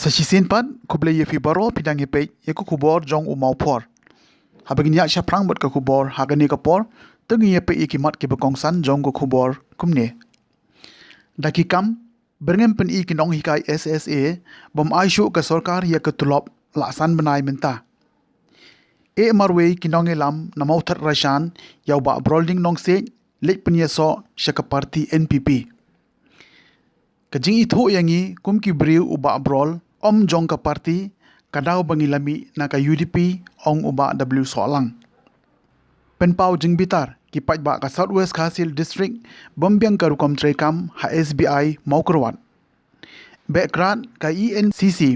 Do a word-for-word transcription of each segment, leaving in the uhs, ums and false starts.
Sa shisien pat, khublei ïa phi baroh phi dang ïa peit ïa ka khubor jong u Mawphor. Haba ngin ïa shaphrang bad ka khubor ha kane ka por, to ngin ïa peit ïa ki mat kiba kongsan jong ka khubor kumne. Da ki kam byrngem pyni ki nonghikai S S A bym ai shuh ka sorkar ïa ka tulop la san bnai mynta. E marwei ki nongïalam na Mawthadraishan ïa u Bah Brolding Nongsiej leit pynïasoh sha ka parti N P P. Ka jingithuh ïa ngi kum ki briew u Bah Brol, ym jong ka parti, ka daw ba ngi la mih na ka U D P, ong u Bah W Sohlang. Pynpaw jingbitar ki paidbah ka South West Khasi Hills District bym biang ka rukom treikam ha S B I Mawkyrwat. Beh krad ka E N C C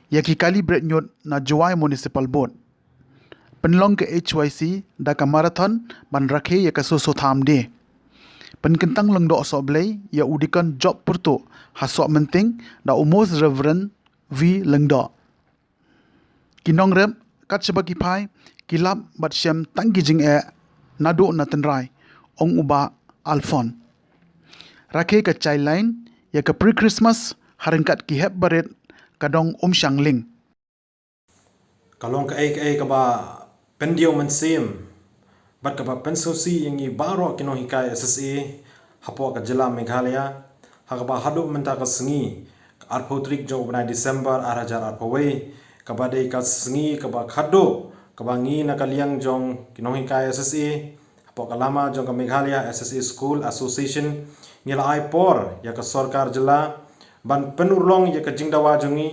ïa ki kali bret ñiut na Jowai Municipal Board. Pynlong ka H Y C da ka marathon ban rakhe ïa ka Soso Tham Day. Pynkyntang Lyngdoh Sohblei ïa u Deacon Job Pyrtuh ha Sohmynting da u Most Reverend V Lyngdoh. Ki nongrep kat shaba ki phai ki lap bad shem tang ki jingeh naduh na tynrai, ong u Bah Alphon. Rakhe ka Childline ïa ka pre-Christmas ha ryngkat ki hep barit ka dong Umshangling. Ka long kaei kaei kaba pyndiaw mynsiem bad kaba pynsngewsih ïa ngi baroh ki nonghikai S S A hapoh ka jylla Meghalaya, ha kaba haduh mynta ka sngi, ka arphew tarik jong u bnai December ar hajar arphew wei, kaba dei ka sngi kaba khadduh kaba ngi na ka liang jong ki nonghikai S S A hapoh ka lama jong ka Meghalaya S S A School Association ngi la ai por ïa ka sorkar jylla ban pynurlong ïa ka jingdawa jong ngi,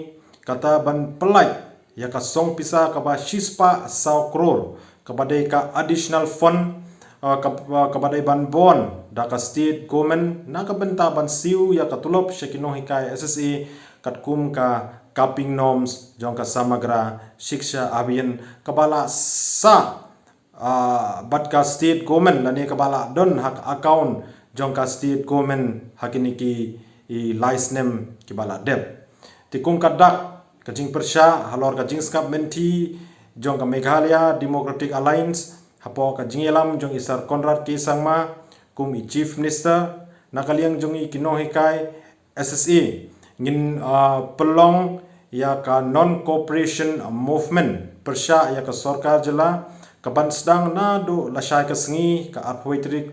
kata ban pyllait ïa ka song pisa kaba shispah saw klur, kaba dei ka additional fund, ah, kab-, ah, kaba dei ban bun da ka state government na ka bynta ban siew ïa ka tulop sha ki nonghikai S S A katkum ka capping norms jong ka Samagra Shiksha Abhiyan kaba la sah, ah, bad ka state government lane kaba la don ha ka account jong ka state government ha kine ki, i, lai snem kiba la dep. Te kum ka dak ka jingpyrshah halor ka jingsngap mynthi jong ka Meghalaya Democratic Alliance hapoh ka jingïalam jong i Sir Conrad K Sangma kum i Chief Minister, na ka liang jong ngi ki nonghikai S S A ngin, ah, pynlong ïa ka non cooperation movement pyrshah ïa ka sorkar jylla, kaban sdang naduh lashai ka sngi, ka arphew tarik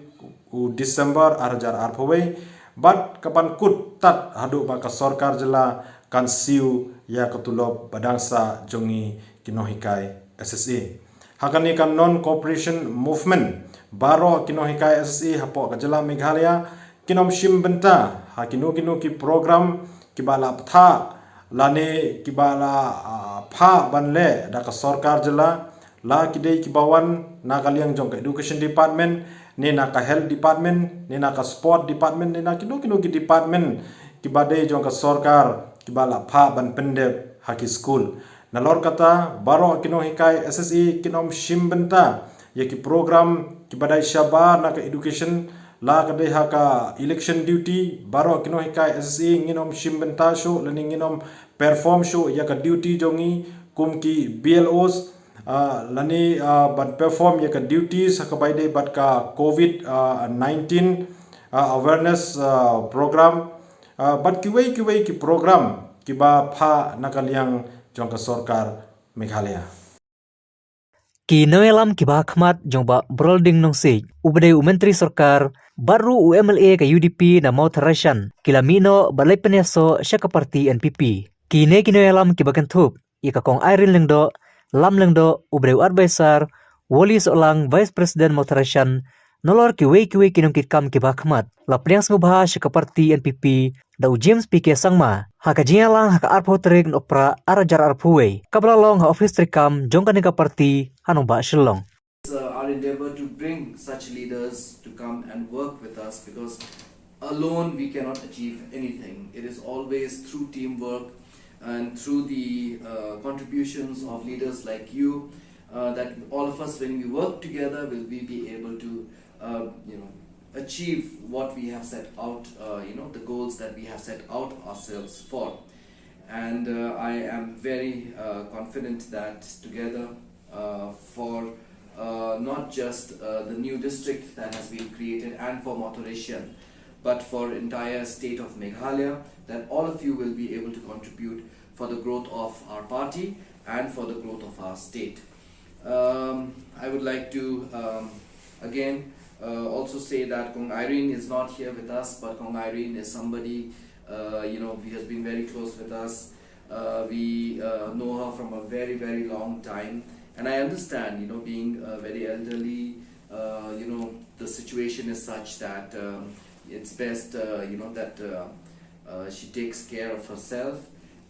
u December ar hajar arphew wei, bad kaban kut tad haduh ba ka sorkar jylla kan siew ïa ka tulop ba dang sah jong ngi ki nonghikai S S A. Ha kane ka non cooperation movement, baroh ki nonghikai S S A hapoh ka jylla Meghalaya kin ym shim bynta ha kino kino ki program kiba la pynthah lane kiba la, ah, phah ban leh da ka sorkar jylla, la ki dei kiba wan na ka liang jong ka education department, ne na ka health department, ne na ka sport department, ne na kino kino ki department kiba dei jong ka sorkar kiba la phah ban pyndep ha ki skul. Nalor kata, baroh ki nonghikai S S A kin ym shim bynta ïa ki program kiba dei shabar na ka education, la ka dei ha ka election duty, baroh ki nonghikai S S A ngin ym shim bynta shuh lane ngin ym perform shuh ïa ka duty jong ngi kum ki B L Os, ah, lane, ah, ban perform ïa ka duties ha kaba ïadei bad ka covid, ah, nineteen, ah, awareness, ah, program, ah, bad kiwei kiwei ki program kiba phah na ka liang jong ka sorkar Meghalaya. Ki nongïalam kiba ha khmat jong Bah Brolding Nongsiej, uba dei u Myntri Sorkar, bad ruh u M L A ka U D P na Mawthadraishan, ki la mih noh bad leit pynïasoh sha ka parti N P P. Kine ki nongïalam kiba kynthup ïa ka Kong Irene Lyngdoh, Lam Lyngdoh, uba dei u Adviser, Wally Sohlang, Vice President Mawthadraishan, nalor kiwei kiwei ki nongkitkam kiba ha khmat, la pdiang sngewbha sha ka parti N P P da u James P K Sangma ha ka jingïalang ha ka arphew tarik Nohprah ar hajar arphew wei, kaba la long ha ophis treikam jong kane ka parti ha nongbah Shillong. Uh, our endeavor to bring such leaders to come and work with us, because alone we cannot achieve anything. It is always through teamwork and through the, uh, contributions of leaders like you, uh, that all of us, when we work together, will we be able to, uh, you know, achieve what we have set out, uh, you know, the goals that we have set out ourselves for. And, uh, I am very, uh, confident that together, uh, for, uh, not just, uh, the new district that has been created and for Mawthadraishan, but for entire state of Meghalaya, that all of you will be able to contribute for the growth of our party and for the growth of our state. Um, I would like to um, again uh, also say that Kong Irene is not here with us, but Kong Irene is somebody uh, you know who has been very close with us. Uh, we uh, know her from a very, very long time, and I understand, you know, being uh, very elderly, uh, you know, the situation is such that um, it's best, uh, you know, that uh, uh, she takes care of herself,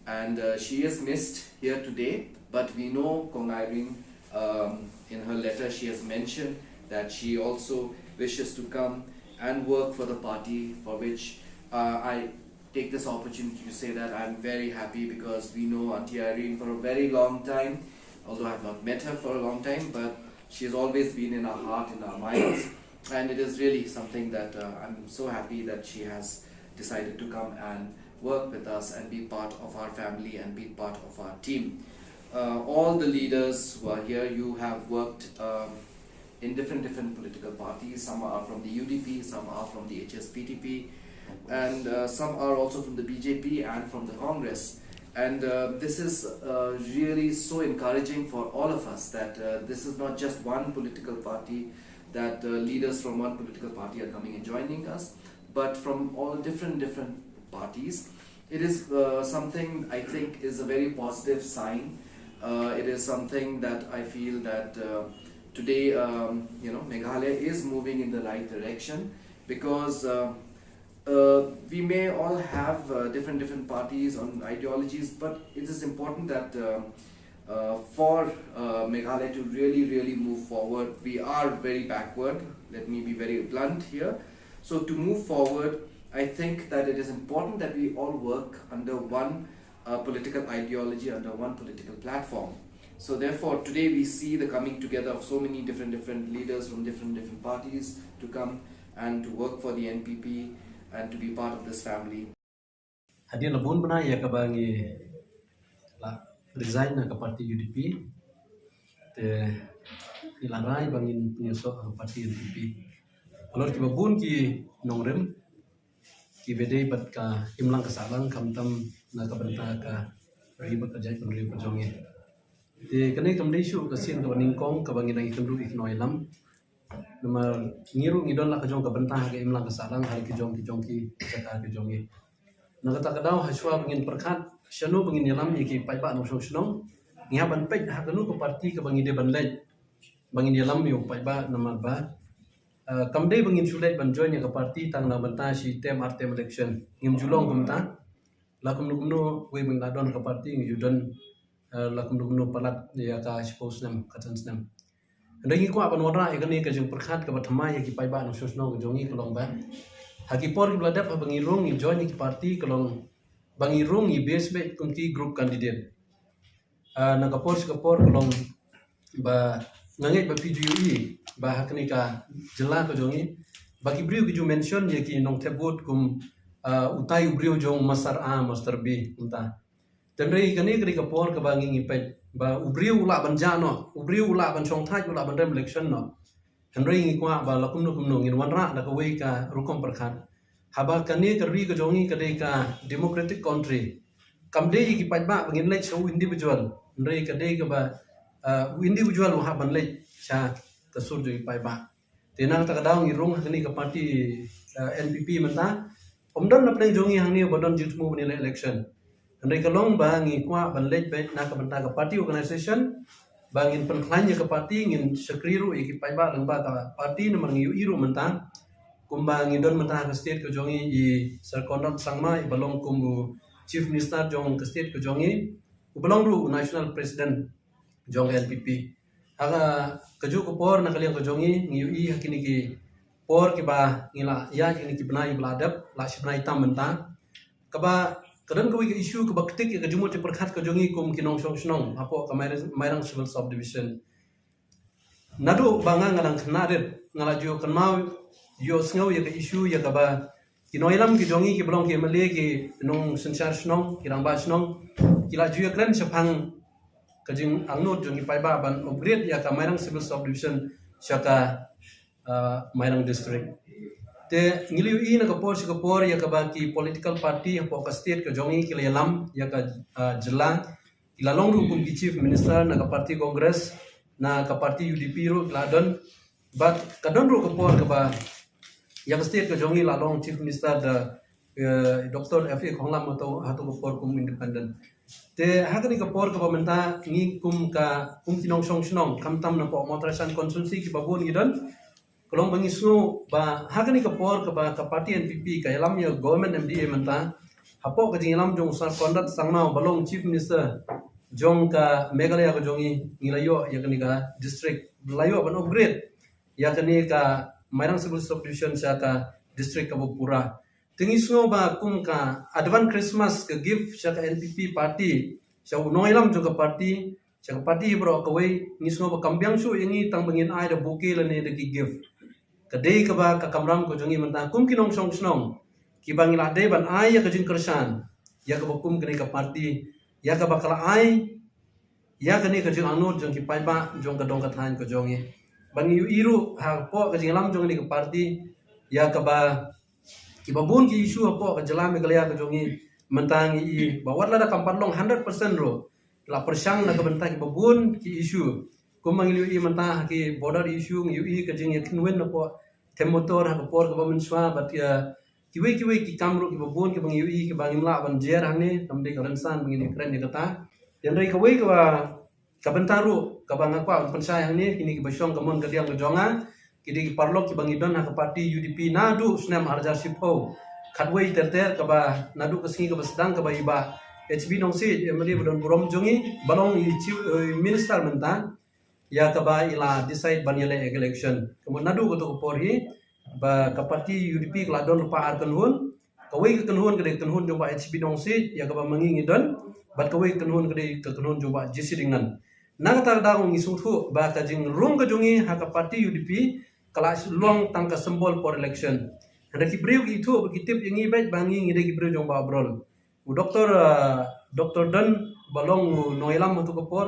and uh, she is missed here today. But we know Kong Irene, um, in her letter, she has mentioned that she also wishes to come and work for the party, for which uh, I take this opportunity to say that I'm very happy, because we know Auntie Irene for a very long time, although I've not met her for a long time, but she has always been in our heart, in our minds. And it is really something that uh, I'm so happy that she has decided to come and work with us and be part of our family and be part of our team. Uh, all the leaders who are here, you have worked um, in different, different political parties. Some are from the U D P, some are from the H S P D P, and uh, some are also from the B J P and from the Congress. And uh, this is uh, really so encouraging for all of us, that uh, this is not just one political party, that uh, leaders from one political party are coming and joining us, but from all different, different parties. It is uh, something I think is a very positive sign. Uh, it is something that I feel that uh, today, um, you know, Meghalaya is moving in the right direction, because uh, uh, we may all have uh, different, different parties on ideologies, but it is important that uh, uh, for uh, Meghalaya to really, really move forward, we are very backward. Let me be very blunt here. So to move forward, I think that it is important that we all work under one uh, political ideology, under one political platform. So therefore, today we see the coming together of so many different, different leaders from different, different parties to come and to work for the N P P and to be part of this family. Hadien la bun bnai ïa kaba ngi la resign na ka party U D P, te ngi la rai ba ngin pynïasoh ha ka party N P P. Halor kiba bun ki nongrim kiba dei bad ka imlang ka sahlang, khamtam na ka bynta ka ri bad ka jaitbynriew ka jong ngi. Te kane kam dei shuh ka sien kaba nyngkong kaba ngi dang ïakynduh ïa ki nongïalam. Namar ngi ruh ngi don la ka jong ka bynta ha ka imlang ka sahlang ha ki jong ki jong ki jaka ki jong ngi. Na kata ka daw, hashwa ba ngin pyrkhat shano ba ngin ïalam ïa ki paidbah nongshong shnong, ngi hap ban peit ha kano ka party kaba ngi dei ban leit, ba ngin ïalam ïa u paidbah. Namar ba, ah, kam dei ba ngin shu leit ban join ïa ka party tang na bynta shi term ar term election. Ngim ju long kumta. La kumno kumno, wei ba ngi la don ka party ngi ju don, ah, la kumno kumno palat ïa ka shiphew snem, ka san snem. Hynrei ngi kwah ban wanrah ïa kane ka jingpyrkhat kaba thymmai ïa ki paidbah nongshong shnong ka jong ngi, ka long ba ha ki por kiba la dep, haba ngi rung ngi join ïa ki party, ka long ba ngi rung ngi base beit kum ki group candidate. Ah, na ka por sha ka por, ka long ba nga ngeit ba phi ju ïohi ba ha kane ka jylla ka jong ngi, ba ki briew ki ju mention ïa ki nongthep vote kum, ah, utai u briew jong Master A, Master B, kumta. Hynrei kane ka dei ka por kaba ngi ngi peit ba u briew u lah ban jah noh, u briew u lah ban shongthait, u lah ban rem election noh. Hynrei ngi kwah ba la kumno kumno ngin wanrah da kawei ka rukom pyrkhat. Haba kane ka ri ka jong ngi ka dei ka democratic country, kam dei ïa ki paidbah ba ngin leit sha u individual. Hynrei ka dei kaba, ah, u individual u hap ban leit sha ka sur jong ki paidbah. Te na kata ka daw ngi rung ha kane ka party, ah, N P P mynta. Ym don na pdeng jong ngi hangne ba don jingthmu ban ïaleh election. Hynrei ka long ba ngi kwah ban leit beit na ka bynta ka party organization, ba ngin pynkhlaiñ ïa ka party, ngin shakri ruh ïa ki paidbah lyngba ka party, namar ngi ïohi ruh mynta kumba ngi don mynta ha ka state ka jong ngi, i Sir Conrad Sangma, iba long kum u Chief Minister jong ka state ka jong ngi, uba long ruh u National President jong ka N P P. Ha ka, kajuh ka por na ka liang ka jong ngi, ngi ïohi ha kine ki por kiba ngi la ïaid, kine ki bnai ba la dep, la shi bnai tam mynta, kaba ka don kawei ka issue kaba ktik ïa ka jingmut jingpyrkhat ka jong ngi kum ki nongshong shnong hapoh ka Mairang, Mairang Civil Subdivision. Naduh ba nga nga dang khynnah rit, nga la ju kynmaw ïohsngew ïa ka issue ïa kaba ki nongïalam ki jong ngi kiba long ki M L A, ki nongsynshar shnong, ki rangbah shnong, ki la ju ïakren shaphang ka jingangnud jong ki paidbah ban upgrade ïa ka Mairang Civil Subdivision sha ka, ah, Mairang District. Te ngi la ïohi na ka por sha ka por ïa kaba ki political party hapoh ka state ka jong ngi ki la ïalam ïa ka, ah, jylla. Ki la long ruh kum ki chief minister na ka party Congress, na ka party U D P ruh ki la don. Bad ka don ruh ka por kaba ïa ka state ka jong ngi la long chief minister da, eh, Doctor F A Konglam hato, hato ka por kum independent. Te ha kane ka por kaba mynta ngi kum ka, kum ki nongshong shnong, khamtam na poh Mawthadraishan constituency kiba bun ngi don. Ka long ba ngi sngew ba ha kane ka por kaba ka party N P P ka ïalam ïa government M D A mynta, hapoh ka jingïalam jong u Sir Conrad Sangma ba long chief minister jong ka Meghalaya ka jong ngi, ngi la ïoh ïa kane ka district, la ïoh ban upgrade ïa kane ka Mairang Civil Subdivision sha ka district kaba pura. Te ngi sngew ba kum ka advance Christmas ka gift sha ka N P P party, sha u nongïalam jong ka party, sha ka party baroh kawei, ngi sngew ba kam biang shuh ïa ngi tang ba ngin ai da bouquet lane da ki gift. Ka dei kaba ka kamram ka jong ngi mynta kum ki nongshong shnong kiba ngi la dei ban ai ïa ka jingkyrshan ïa kaba kum kane ka party, ïa kaba ka la ai ïa kane ka jingangnud jong ki paidbah jong ka dong ka thaiñ ka jong ngi. Ba ngi ïohi ruh hapoh ka jingïalam jong kane ka party ïa kaba kiba bun ki issue hapoh ka jylla Meghalaya ka jong ngi mynta ngi i ba wat lada kam pat long hundred percent ruh, la pyrshang na ka bynta kiba bun ki issue. Kumba ngi ïohi mynta ha ki border issue, ngi ïohi ka jingïakynwin hapoh them motor ha ka por kaba mynshuwa, bad ïa kiwei kiwei ki kam ruh kiba bun kiba ngi ïohi kiba ngim lah ban jer hangne, kam dei ka rynsan ba ngin ïakren ïa kata. Hynrei kawei kaba ka bynta ruh kaba nga kwah ban pynshai hangne, kine kiba shong ka mon ka diang ka jong nga, ki dei ki paralok kiba ngi don ha ka party U D P naduh snem ar hajar shiphew khatwei ter ter, kaba naduh ka sngi kaba sdang kaba i Bah H B Nongsiej, M L A ba don burom jong ngi, ba long i chief, eh, minister mynta, ïa kaba i la decide ban ïaleh ïa ka election. Ka mut naduh kato ka por hi ba ka party U D P ka la don lypa ar kynhun. Kawei ka kynhun ka dei ka kynhun jong Bah H B Nongsiej ïa kaba ma ngi ngi don, bad kawei ka kynhun ka dei ka kynhun jong Bah J C Deingnan. Na kata ka daw ngi sngewthuh ba ka jingrung ka jong ngi ha ka party U D P ka la long tang ka symbol for election. Hynrei ki briew ki ithuh ba ki tip ïa ngi beit ba ngi ngi dei ki briew jong Bah Abrol. U Doctor, ah, Doctor Don ba long u nongïalam hato ka por,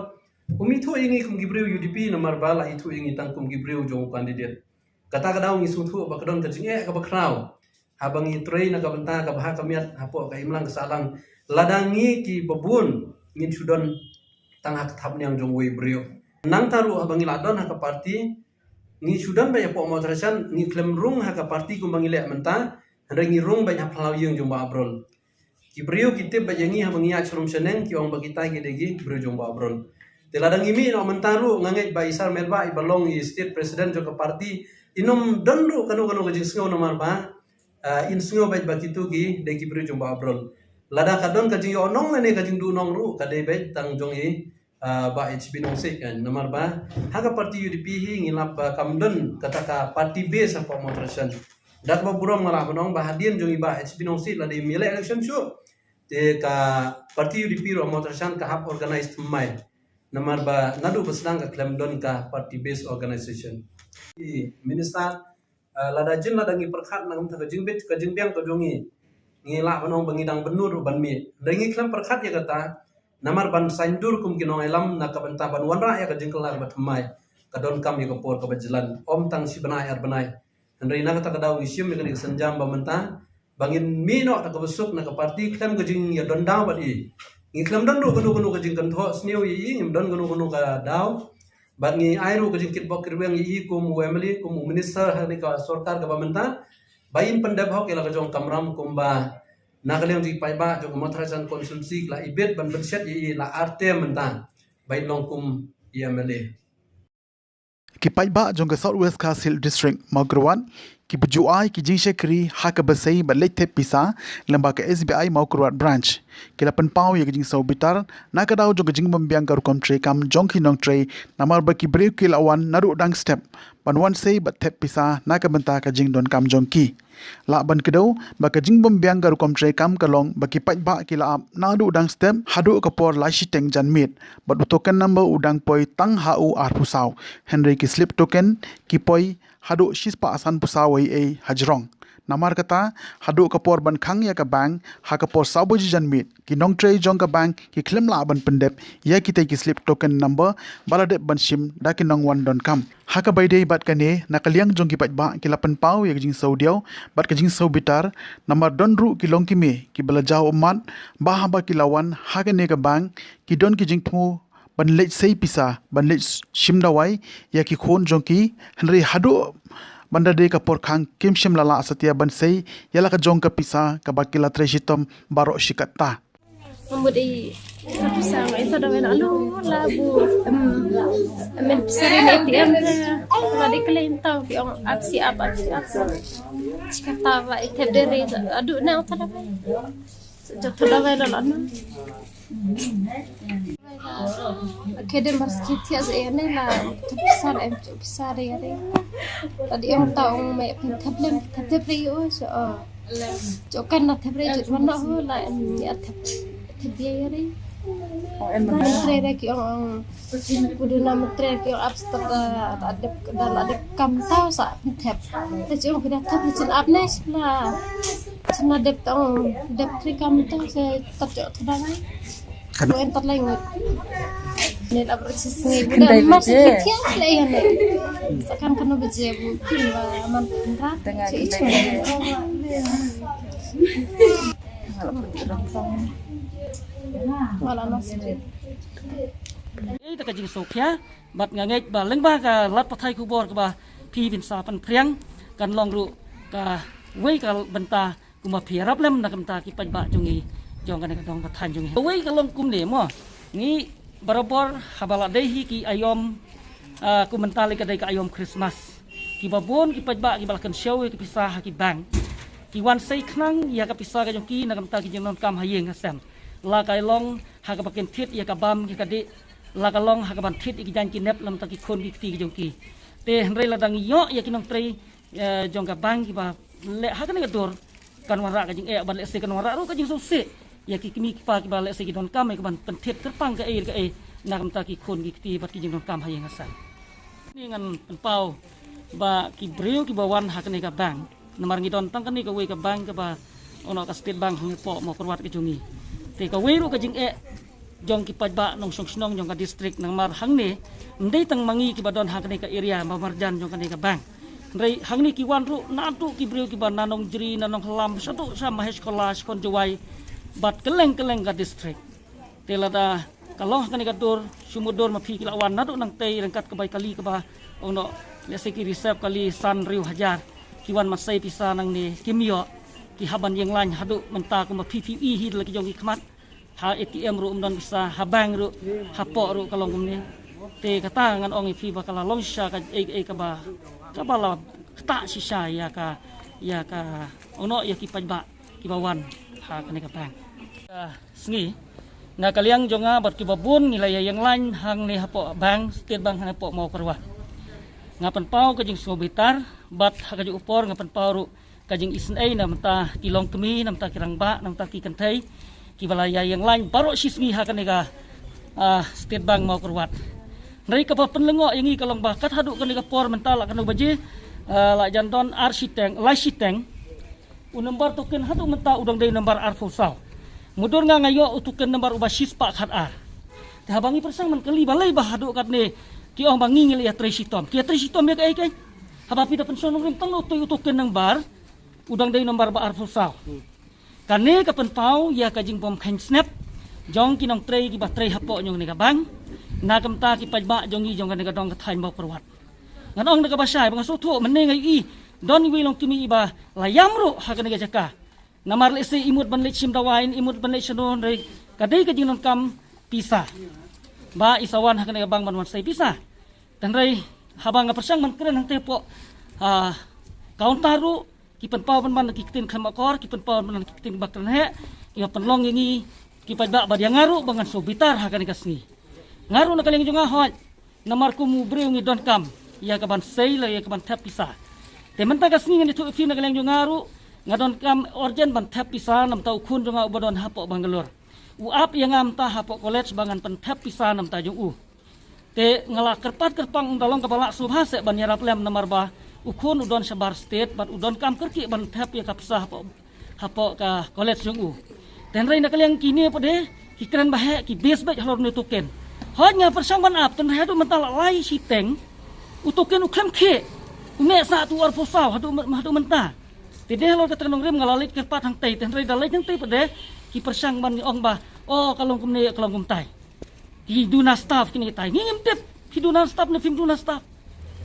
um ithuh ïa ngi kum ki briew U D P namar ba la ithuh ïa ngi tang kum ki briew jong u candidate. Kata ka daw ngi sngewthuh ba ka don ka jingeh kaba khraw haba ngi trei na ka bynta ka bha ka miat hapoh ka imlang ka sahlang, lada ngi kiba bun ngin shu don tang ha ka thapniang jong uwei u briew. Nangta ruh haba ngi la don ha ka party, ngi shu don beit hapoh Mawthadraishan, ngi khlem rung ha ka party kumba ngi leh mynta, hynrei ngi rung beit ha phyllaw ïing jong Bah Abrol. Ki briew ki tip beit ïa ngi haba ngi ïaid sharum shaneng, ki ong ba kita ki dei ki briew jong Bah Abrol. Te lada ngi mih noh mynta ruh, nga ngeit ba i Sir Melbah iba long i state president jong ka party, in ym don ruh kano kano ka jingsngew namar ba, ah, in sngew beit ba kito ki dei ki briew jong Bah Abrol. Lada ka don ka jingïohnong lane ka jingduhnong ruh ka dei beit tang jong i, ah, Bah H B Nongsiej kan. Namar ba ha ka party U D P hi ngi lap ba kam don kata ka party base hapoh Mawthadraishan. Da kaba burom nga lah ban ong ba hadien jong i Bah H B Nongsiej lada im ïaleh election shuh, te ka party U D P ruh ha Mawthadraishan ka hap organize thymmai. Namar ba naduh ba sdang ka khlem don ka party based organization. I minister, ah, lada jin lada ngi pyrkhat na ka bynta ka jingbit ka jingbiang ka jong ngi, ngi lah ban ong ba ngi dang bynnud ruh ban mih. Hynrei ngi khlem pyrkhat ïa kata, namar ban saiñdur kum ki nongïalam na ka bynta ban wanrah ïa ka jingkylla kaba thymmai, ka donkam ïa ka por kaba jlan, ym tang shi bnai ar bnai. Hynrei na kata ka daw ngi shim ïa kane ka sienjam ba mynta ba ngin mih noh da kaba suk na ka party khlem ka jingïadon daw bad i. Ngi khlem don ruh kano kano ka jingkynthoh sniew ïa i, ngim don kano kano ka daw. Bad ngi ai ruh ka jingkitbok kitrwiang ïa i kum u M L A, kum u minister ha kane ka sorkar kaba mynta, ba in pyndep hok ïa la ka jong ka kamram kumba na ka liang jong ki paidbah jong ka Mawthadraishan constituency ka la ibit ban pynshet ïa i la ar term mynta ba in long kum i M L A. Ki paidbah jong ka South West Khasi Hills District, Mawkyrwat, kiba ju ai ki jingshakri ha kaba sei bad leit thep pisa lyngba ka S B I Mawkyrwat Branch, ki la pynpaw ïa ka jingsngewbitar na ka daw jong ka jingbymbiang ka rukom treikam jong ki nongtrei, namar ba ki briew ki la wan naduh dang step ban wan sei bad thep pisa na ka bynta ka jingdonkam jong ki. Lah ban kdew ba ka jingbymbiang ka rukom treikam ka long ba ki paidbah ki la ap naduh dang step haduh ka por lai shiteng janmiet, bad u token number u dang poi tang ha u arphew saw, hynrei ki slip token ki poi haduh shispah sanphew saw ei ei hajrong. Namar kata, haduh ka por ban khang ïa ka bank ha ka por saw baje janmiet, ki nongtrei jong ka bank ki khlem lah ban pyndep ïa kitei ki slip token number ba la dep ban shim da ki nongwan donkam. Ha kaba ïadei bad kane, na ka liang jong ki paidbah ki la pynpaw ïa ka jingsngewdiaw bad ka jingsngewbitar, namar don ruh ki longkmie kiba la jaw ummat ba haba ki la wan ha kane ka bank, ki don ki jingthmu ban leit sei pisa, ban leit shim dawai ïa ki khun jong ki, hynrei haduh ban da dei ka por khang kim shym la lah satia ban sei ïa la ka jong ka pisa kaba ki la trei shitom baroh shi katta. Mut i ka pisa ngai ta dawai na lu la bu em em pisa ri na A T M la di claim tau ki ong ap si ap ap si ap. Chikata ba i thep deri adu na ta dawai. Jot ta dawai la la na. Kede mar ski thia ze ene la pisa em pisa re re. Tadi em ta ong me thep lem thep re o so. Cho kan na thep re cho mana ho la em ya thep thep ye ye re. Oh, em na tre re ki ong ong. Kudu na tre ki ong ap sta da da dep da la dep kam tau sa thep. Te cho ki da thep chin ap ne la. Chin na dep tong dep tri kam tong se tat cho thada lai. Kan en tat lai ngut. Ne la ber sis ngi. Kan dai ma se baje. Ki tiang le ya ne. Sa kan kano baje bu kin ba man ra. Tengah si kan dai baje. Wala no se. Ei ta ka jingsngewkhia bad nga ngeit ba lyngba ka lad pathai khubor kaba phi bin sa pynphriang kan long ruh ka wei ka bynta kumba phi ïarap lem na ka bynta ki paidbah jong ngi jong kane ka dong ka thaiñ jong ngi. Kawei ka long kumne mo. Ngi barabor haba la dei hi ki aïom, ah, kumta lei ka dei ka aïom Christmas. Kiba bun ki paidbah kiba la kynshew ïa ki pisa ha ki bank. Ki wan sei khnang ïa ka pisa ka jong ki na ka bynta ki jingdonkam ha ïing ha sem. La ka long ha kaba kin thied ïa ka bam ïa ka dih. La ka long ha kaban thied ïa ki jaiñ ki nep na ka bynta ki khun ki kti ki jong ki. Te hynrei lada ngi ïoh ïa ki nongtrei eh, jong ka bank kiba leh ha kane ka dur kan wanrah ka jingeh, bad lehse kan wanrah ruh ka jingsngewsih ïa ki kmie ki kpa kiba lehse ki donkam ïa kaban pynthied kyrpang kaei kaei na ka bynta ki khun ki kti bad ki jingdonkam ha ïing ha sem. Ngi ngan pynpaw ba ki briew kiba wan ha kane ka bank, namar ngi don tang kane kawei ka bank kaba, ono, ka State Bank hangne hapoh Mawkyrwat ka jong ngi. Te kawei ruh ka jingeh jong ki paidbah nongshong shnong jong ka district, namar hangne ym dei tang ma ngi kiba don ha kane ka area ba marjan jong kane ka bank. Hynrei hangne ki wan ruh naduh ki briew kiba na Nongjri, na Nonghylam, shaduh sha Mahesh-khola, Khon Jowai bad kylleng kylleng ka district. Te lada ka long ha kane ka dur, shu mutdur ma phi ki la wan naduh nangtei ryngkat ka bai kali kaba, ono, lehse ki reserve kali san hynriew hajar. Ki wan matsei pisa nangne kim ïoh, ki hap ban ïeng lain haduh mynta kumba phi phi i hi da la ki jong ki khmat. Ha A T M ruh ym don pisa, ha bank ruh, hapoh ruh ka long kumne. Te kata ngan ong ïa phi ba ka la long shisha kaei kaei kaba, kaba la ktah shisha ïa ka, ïa ka, ono, ïa ki paidbah kiba wan ha kane ka bank. Ka sngi na ka liang jong nga bad kiba bun ngi la ïa ïeng lain hangne hapoh bank, State Bank hangne hapoh Mawkyrwat. Nga pynpaw ka jingsngewbitar bad ha kajuh ka por nga pynpaw ruh ka jingisynei na bynta ki longkmie, na bynta ki rangbah, na bynta ki kynthei kiba la ïa ïeng lain baroh shi sngi ha kane ka, ah, State Bank Mawkyrwat. Hynrei kaba pynlyngngoh ïa ngi ka long ba kat haduh kane ka por mynta la kano baje, ah, la jan don ar shiteng, lai shiteng. U nombar token haduh mynta u dang dei nombar arphew saw. Mutdur nga nga ïoh u token nombar uba shispah khatar. Te haba ngi pyrshang ban kylli balei ba haduh katne ki ong ba ngi ngi la ïa trei shitom. Ki ïa trei shitom ïa kaei kaei. Haba phi da pynshong nongrim tang na utei u token nombar u dang dei nombar ba arphew saw. Kane ka pynpaw ïa ka jingbym kheiñ snep jong ki nongtrei kiba trei hapoh jong kane ka bank. Na ka bynta ki paidbah jong ngi jong kane ka dong ka thaiñ Mawkyrwat. Ngan ong da kaba shai ba nga sngewthuh mynne nga ïohi don iwei i longkmie iba la ïam ruh ha kane ka jaka. Namar lehse i mut ban leit shim dawai, i mut ban leit shano, hynrei ka dei ka jingdonkam pisa ba i sa wan ha kane ka bank ban wan sei pisa. Hynrei haba nga pyrshang ban kren hangtei hapoh, ah, counter ruh, ki pynpaw ban ban ki ktien khlem akor, ki pynpaw ban ban ki ktien ba kren heh, ki pynlong ïa ngi ki paidbah bad ïa nga ruh ba ngan sngewbitar ha kane ka sngi. Nga ruh na ka liang jong nga hooid, namar kum u briew ngi donkam ïa kaban sei la ïa kaban thep pisa. Te mynta ka sngi ngan ïathuh ïa phi na ka liang jong nga ruh, nga donkam urgent ban thep pisa na bynta u khun jong nga uba don hapoh Bangalore. U ap ïa nga mynta hapoh college ba ngan pynthep pisa na bynta jong u. Te nga la kyrpad kyrpang, ynda long kaba lah sngewbha seh ban ïarap lem namar ba U khun u don shabar state bad u don kam kyrkieh ban thep ïa ka pisa hapoh, hapoh ka college jong u. Te hynrei na ka liang kine pat de ki kren ba heh, ki base beit halor une u token. Hooid nga pyrshang ban ap, te hynrei haduh mynta la lai shiteng u token u khlem khie. U neh sah tu arphew saw haduh, haduh mynta. Te de halor kata ka nongrim nga la leit kyrpad hangtei, te hynrei da leit hangtei pat de ki pyrshang ban ong ba, oh, ka long kumne, ka long kumtai. Ki duna staff kine kitai. Ngi ngim tip ki duna staff ne phim duna staff.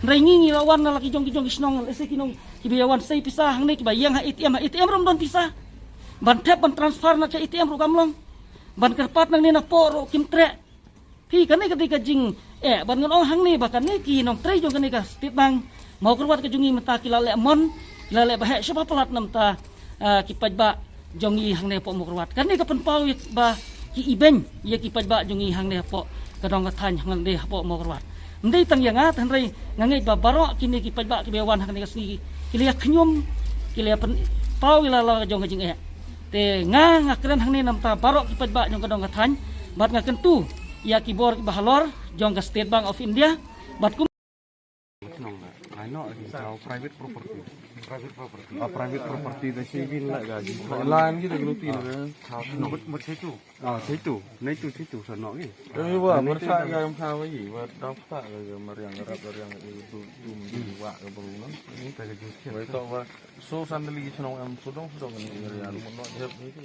Hynrei ngi ngi la wan na la ki jong ki jong ki shnong, lehse ki nong kiba ïa wan sei pisa hangne kiba ïeng ha A T M, ha A T M ruh ym don pisa. Ban thep ban transfer na ka A T M ruh kam long. Ban kyrpad nangne napoh ruh kim treh. Phi, kane ka dei ka jingeh ban ngan ong hangne ba kane ki nongtrei jong kane ka State Bank Mawkyrwat ka jong ngi mynta ki la leh mon, ki la leh ba heh shibun palat na bynta, ah, ki paidbah jong ngi hangne hapoh Mawkyrwat. Kane ka pynpaw ïa ba ki ibeiñ ïa ki paidbah jong ngi hangne hapoh ka dong ka thaiñ hangne hapoh Mawkyrwat. Ym dei tang ïa nga, te hynrei nga ngeit ba baroh kine ki paidbah kiba ïa wan hangne ka sngi ki la ïa khñium, ki la ïa pynpaw ïa la la ka jong ka jingeh. Te nga, nga kren hangne na bynta baroh ki paidbah jong ka dong ka thaiñ bad nga kyntu ïa ki bor kiba halor jong ka State Bank of India bad kum Nong na, ai no, agi tau private property. Private property. Ah, private property da shi bin la ga ji. Line kita gluti na. Mut, mut situ. Ah, situ. Na itu situ sana gi. Eh, wa, bersa ga yang sa wa yi, wa dau sa ga mariang rap mariang itu tu di wa ga baru na. Ini tak jus. Wa itu wa so sandali chnong am sudong sudong ni mariang mut no jep ni tu.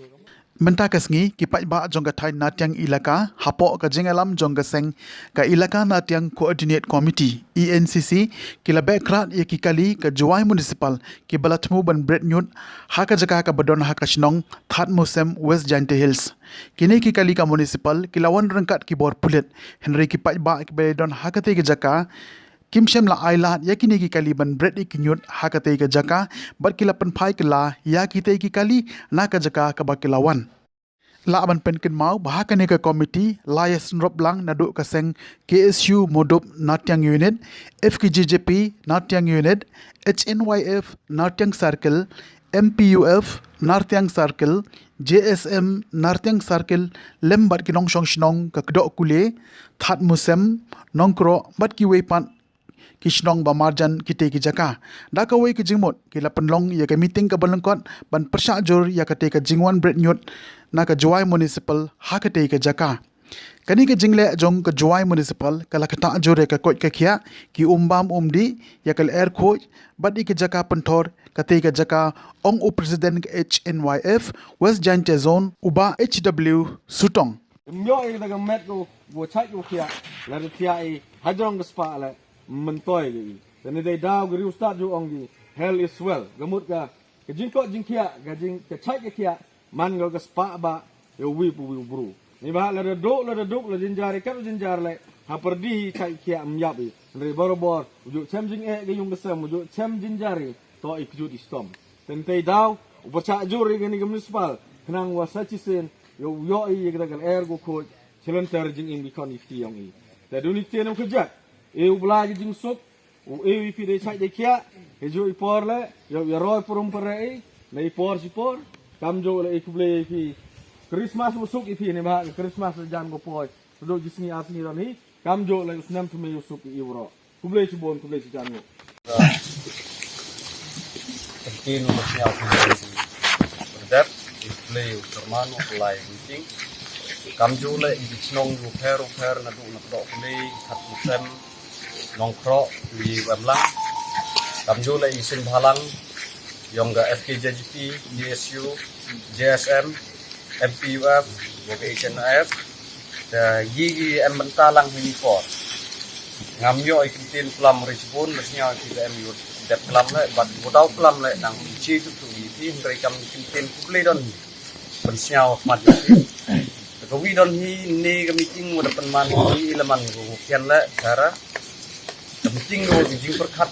Mynta ka sngi, ki paidbah jong ka thaiñ Natiang Elaka, hapoh ka jingïalam jong ka seng ka Elaka Natiang Coordinate Committee, E N C C, ki la beh krad ïa ki kali ka Jowai Municipal, kiba la thmu ban bret ñiut ha ka jaka kaba don ha ka shnong Thadmutseim, West Jaintia Hills. Kine ki kali ka Municipal, ki la wan ryngkat ki bor pulit, hynrei ki paidbah kiba ïadon ha katei ka jaka, kim shym la ai lad ïa kine ki kali ban bret ïa ki ñiut ha katei ka jaka, bad ki la pynphai kylla ïa kitei ki kali na ka jaka kaba ki la wan. Lah ban pynkynmaw ba ha kane ka komiti la ïa synrop lang naduh ka seng K S U Mawdup Natiang Unit, F K J J P Natiang Unit, H N Y F Natiang Circle, M P U F Natiang Circle, J S M Natiang Circle, lem bad ki nongshong shnong ka Kdoh Kule, Thadmutseim, Nongkroh, bad kiwei pat ki shnong ba marjan kitei ki jaka. Da kawei ka jingmut, ki la pynlong ïa ka meeting kaba lyngkot ban pyrshah jur ïa katei ka jingwan bret ñiut na ka Jowai Municipal ha katei ka jaka. Kane ka jingleh jong ka Jowai Municipal ka la ktah jur ïa ka koit ka khiah, ki um bam um dih, ïa ka lyer khuid bad ïa ka jaka pynthor katei ka jaka, ong u President ka H N Y F West Jaintia Zone, u Bah H W Sutong. Ym ïoh ïa kata ka met ko, ko chait ko khiah, lada thiah i hajrong ka spah leh myntoi ka i. Te ngi dei daw ka riewstad ju ong ki, health is wealth. Ka mut ka, ka jingkoit jingkhiah, ka jing, ka chait ka khiah, man ka ka spah ba ïa uwi pa uwi u bru. Ngi ba lada duk, lada duk, la jynjar i kat u jynjar leh, ha pyrdi i chait khiah ym ïap i. Hynrei barabor u ju chem jingeh ka ïung ka sem, u ju chem jynjar i, to i kjut i stom. Te ngi dei daw u pyrshah jur ïa kane ka municipal, khnang wa sa shisien ïa u ïoh i ïa kata ka lyer ko khuid, shlynter jingim ki khon ki kti ïong i. Te duni ktien ym kjat, e u Blai ka jingsuk, u e u i phi dei chait dei khiah, he ju i por leh ïa u ïaroi parum pare i, na i por shi por. Kamjooh leh i khublei i phi. Christmas u suk i phi, ne ba ka Christmas la jan ko poi, sdok ji sngi ar sngi don hi. Kamjooh leh u snem thymmai u suk i u ro. Khublei shibun, khublei shijan nguh. Ktien u sñiaw khublei u dep, khublei u serman u lai meeting. Kamjooh leh i chnong u pher u pher naduh na Kdoh Kule, Thadmutseim, Nongkroh, i Wemlang. Kamjooh leh i seng bhalang ïong ka F K J G P, G S U, J S M, M P U F, wa ka H N I F. Te ngi ngi em bynta lang hi ni por. Ngam ïoh i kyntien klam ri shibun, ba sñiaw ki em ïoh dep klam leh, bad u daw klam leh nang chi tu tu i ti, hynrei kam kyntien khublei don hi. Pynsñiaw khmat ïa ki. Te ka wi don hi ne ka meeting wa da pynman hi i la man ko kian leh, Sarah. Ka meeting ko ki jingpyrkhat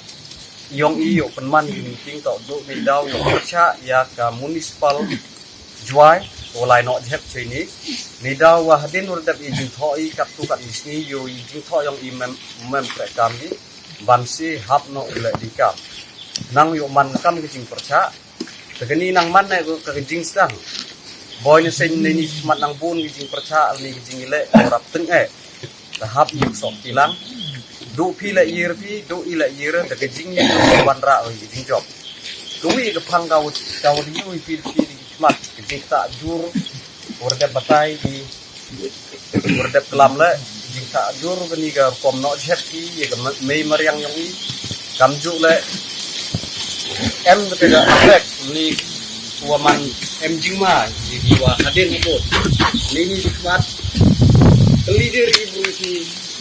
ïong i ïoh pynman ki meeting toh duh ni daw ïoh pyrshah ïa ka municipal Jowai, ko lai noh jhep chei ni. Ni daw wa hadien wa dep i jingthoh i katto katne sngi ïoh i jingthoh ïong i mem, mem treikam i ban si hap noh u leh dei kam. Nang ïoh man kam ki jingpyrshah. Te kani nang man ne ka jingsdang. Boi ne seng ne ni mat nang bun ki jingpyrshah ne ki jingleh ko rap teng eh. Te hap ïoh sok tilang. Duh phi la ïa phi, duh i la ïa da ka jingïa ka wanrah ïa ka jingjop. Ka wi ka phang ka wut ka wut ïa phi phi di khmat ka jingtah jur. Ur dep batai di ur dep klam le jingtah jur ka ni ka rukom noh jhet ki ïa ka mei mariang yong i. Kam ju le em ka te ka afek ni wa man em jingma ïa ki wa hadien ha bot. Ni ni di khmat. Kali dir i bru ki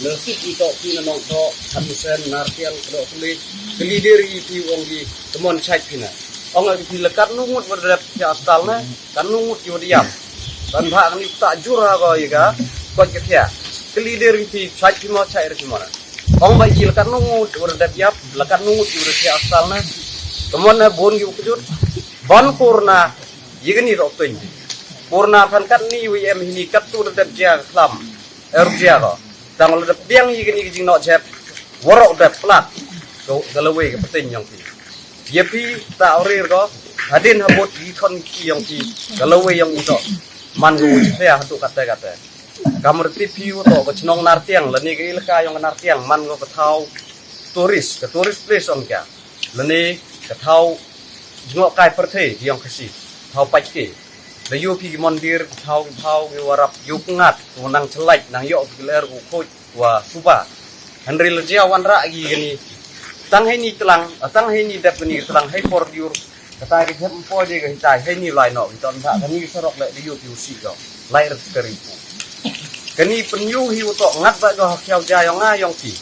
na sik i tok ki na nong tok. Kami sen nar tiang kedok kali. Kali dir i pi wong di kemon chait pina. Ong ïa ki pi lekat nungut wa dep ya astal na. Kan nungut ïa wa diam. Kan bha ni tak jur ha ko ïa ka. Kot ka thia. Kali dir i pi chait pi mo chait ri pi mo na. Ong ba ïa lekat nungut wa dep yap lekat nungut ïa wa dep ya astal na. Kemon na bon ïa wa kejut. Ban kurna ïa ka ni tok tuin. Kurna phan kat ni wa em hi ni kat tu wa dep ya klam. Er ya ko. Tang wa dep biang ïa ka ni ka jingnoh jep. Warok dep plat. Ko ka lawei ka petin yong ki. Ïa phi ta urir ko hadien ha bot i khon ki yong ki ka lawei yong i to. Man ko u jia ha tu kate kate. Kamar ti phi u to ka chnong nar tiang lani ka ilaka yong nar tiang man ko ka thau tourist ka tourist place ong kya. Lani ka thau jngo kai perthei yong ka si thau pach ke. Da yu phi ki mondir thau thau ki warap yu ngat ko nang chelait nang yok ki ler ko khoj wa suba. Henry la jia wanrah ïa kani. Tang hei ni tlang, tang hei ni dep kani tlang hei por diur. Kata ka jem po je ka hitai hei ni lai no ki ton ba kani sarok le diu piu si ko. Lai ret kari pu. Kani penyu hi utok ngat ba ko ha khiau ja yong nga yong ki.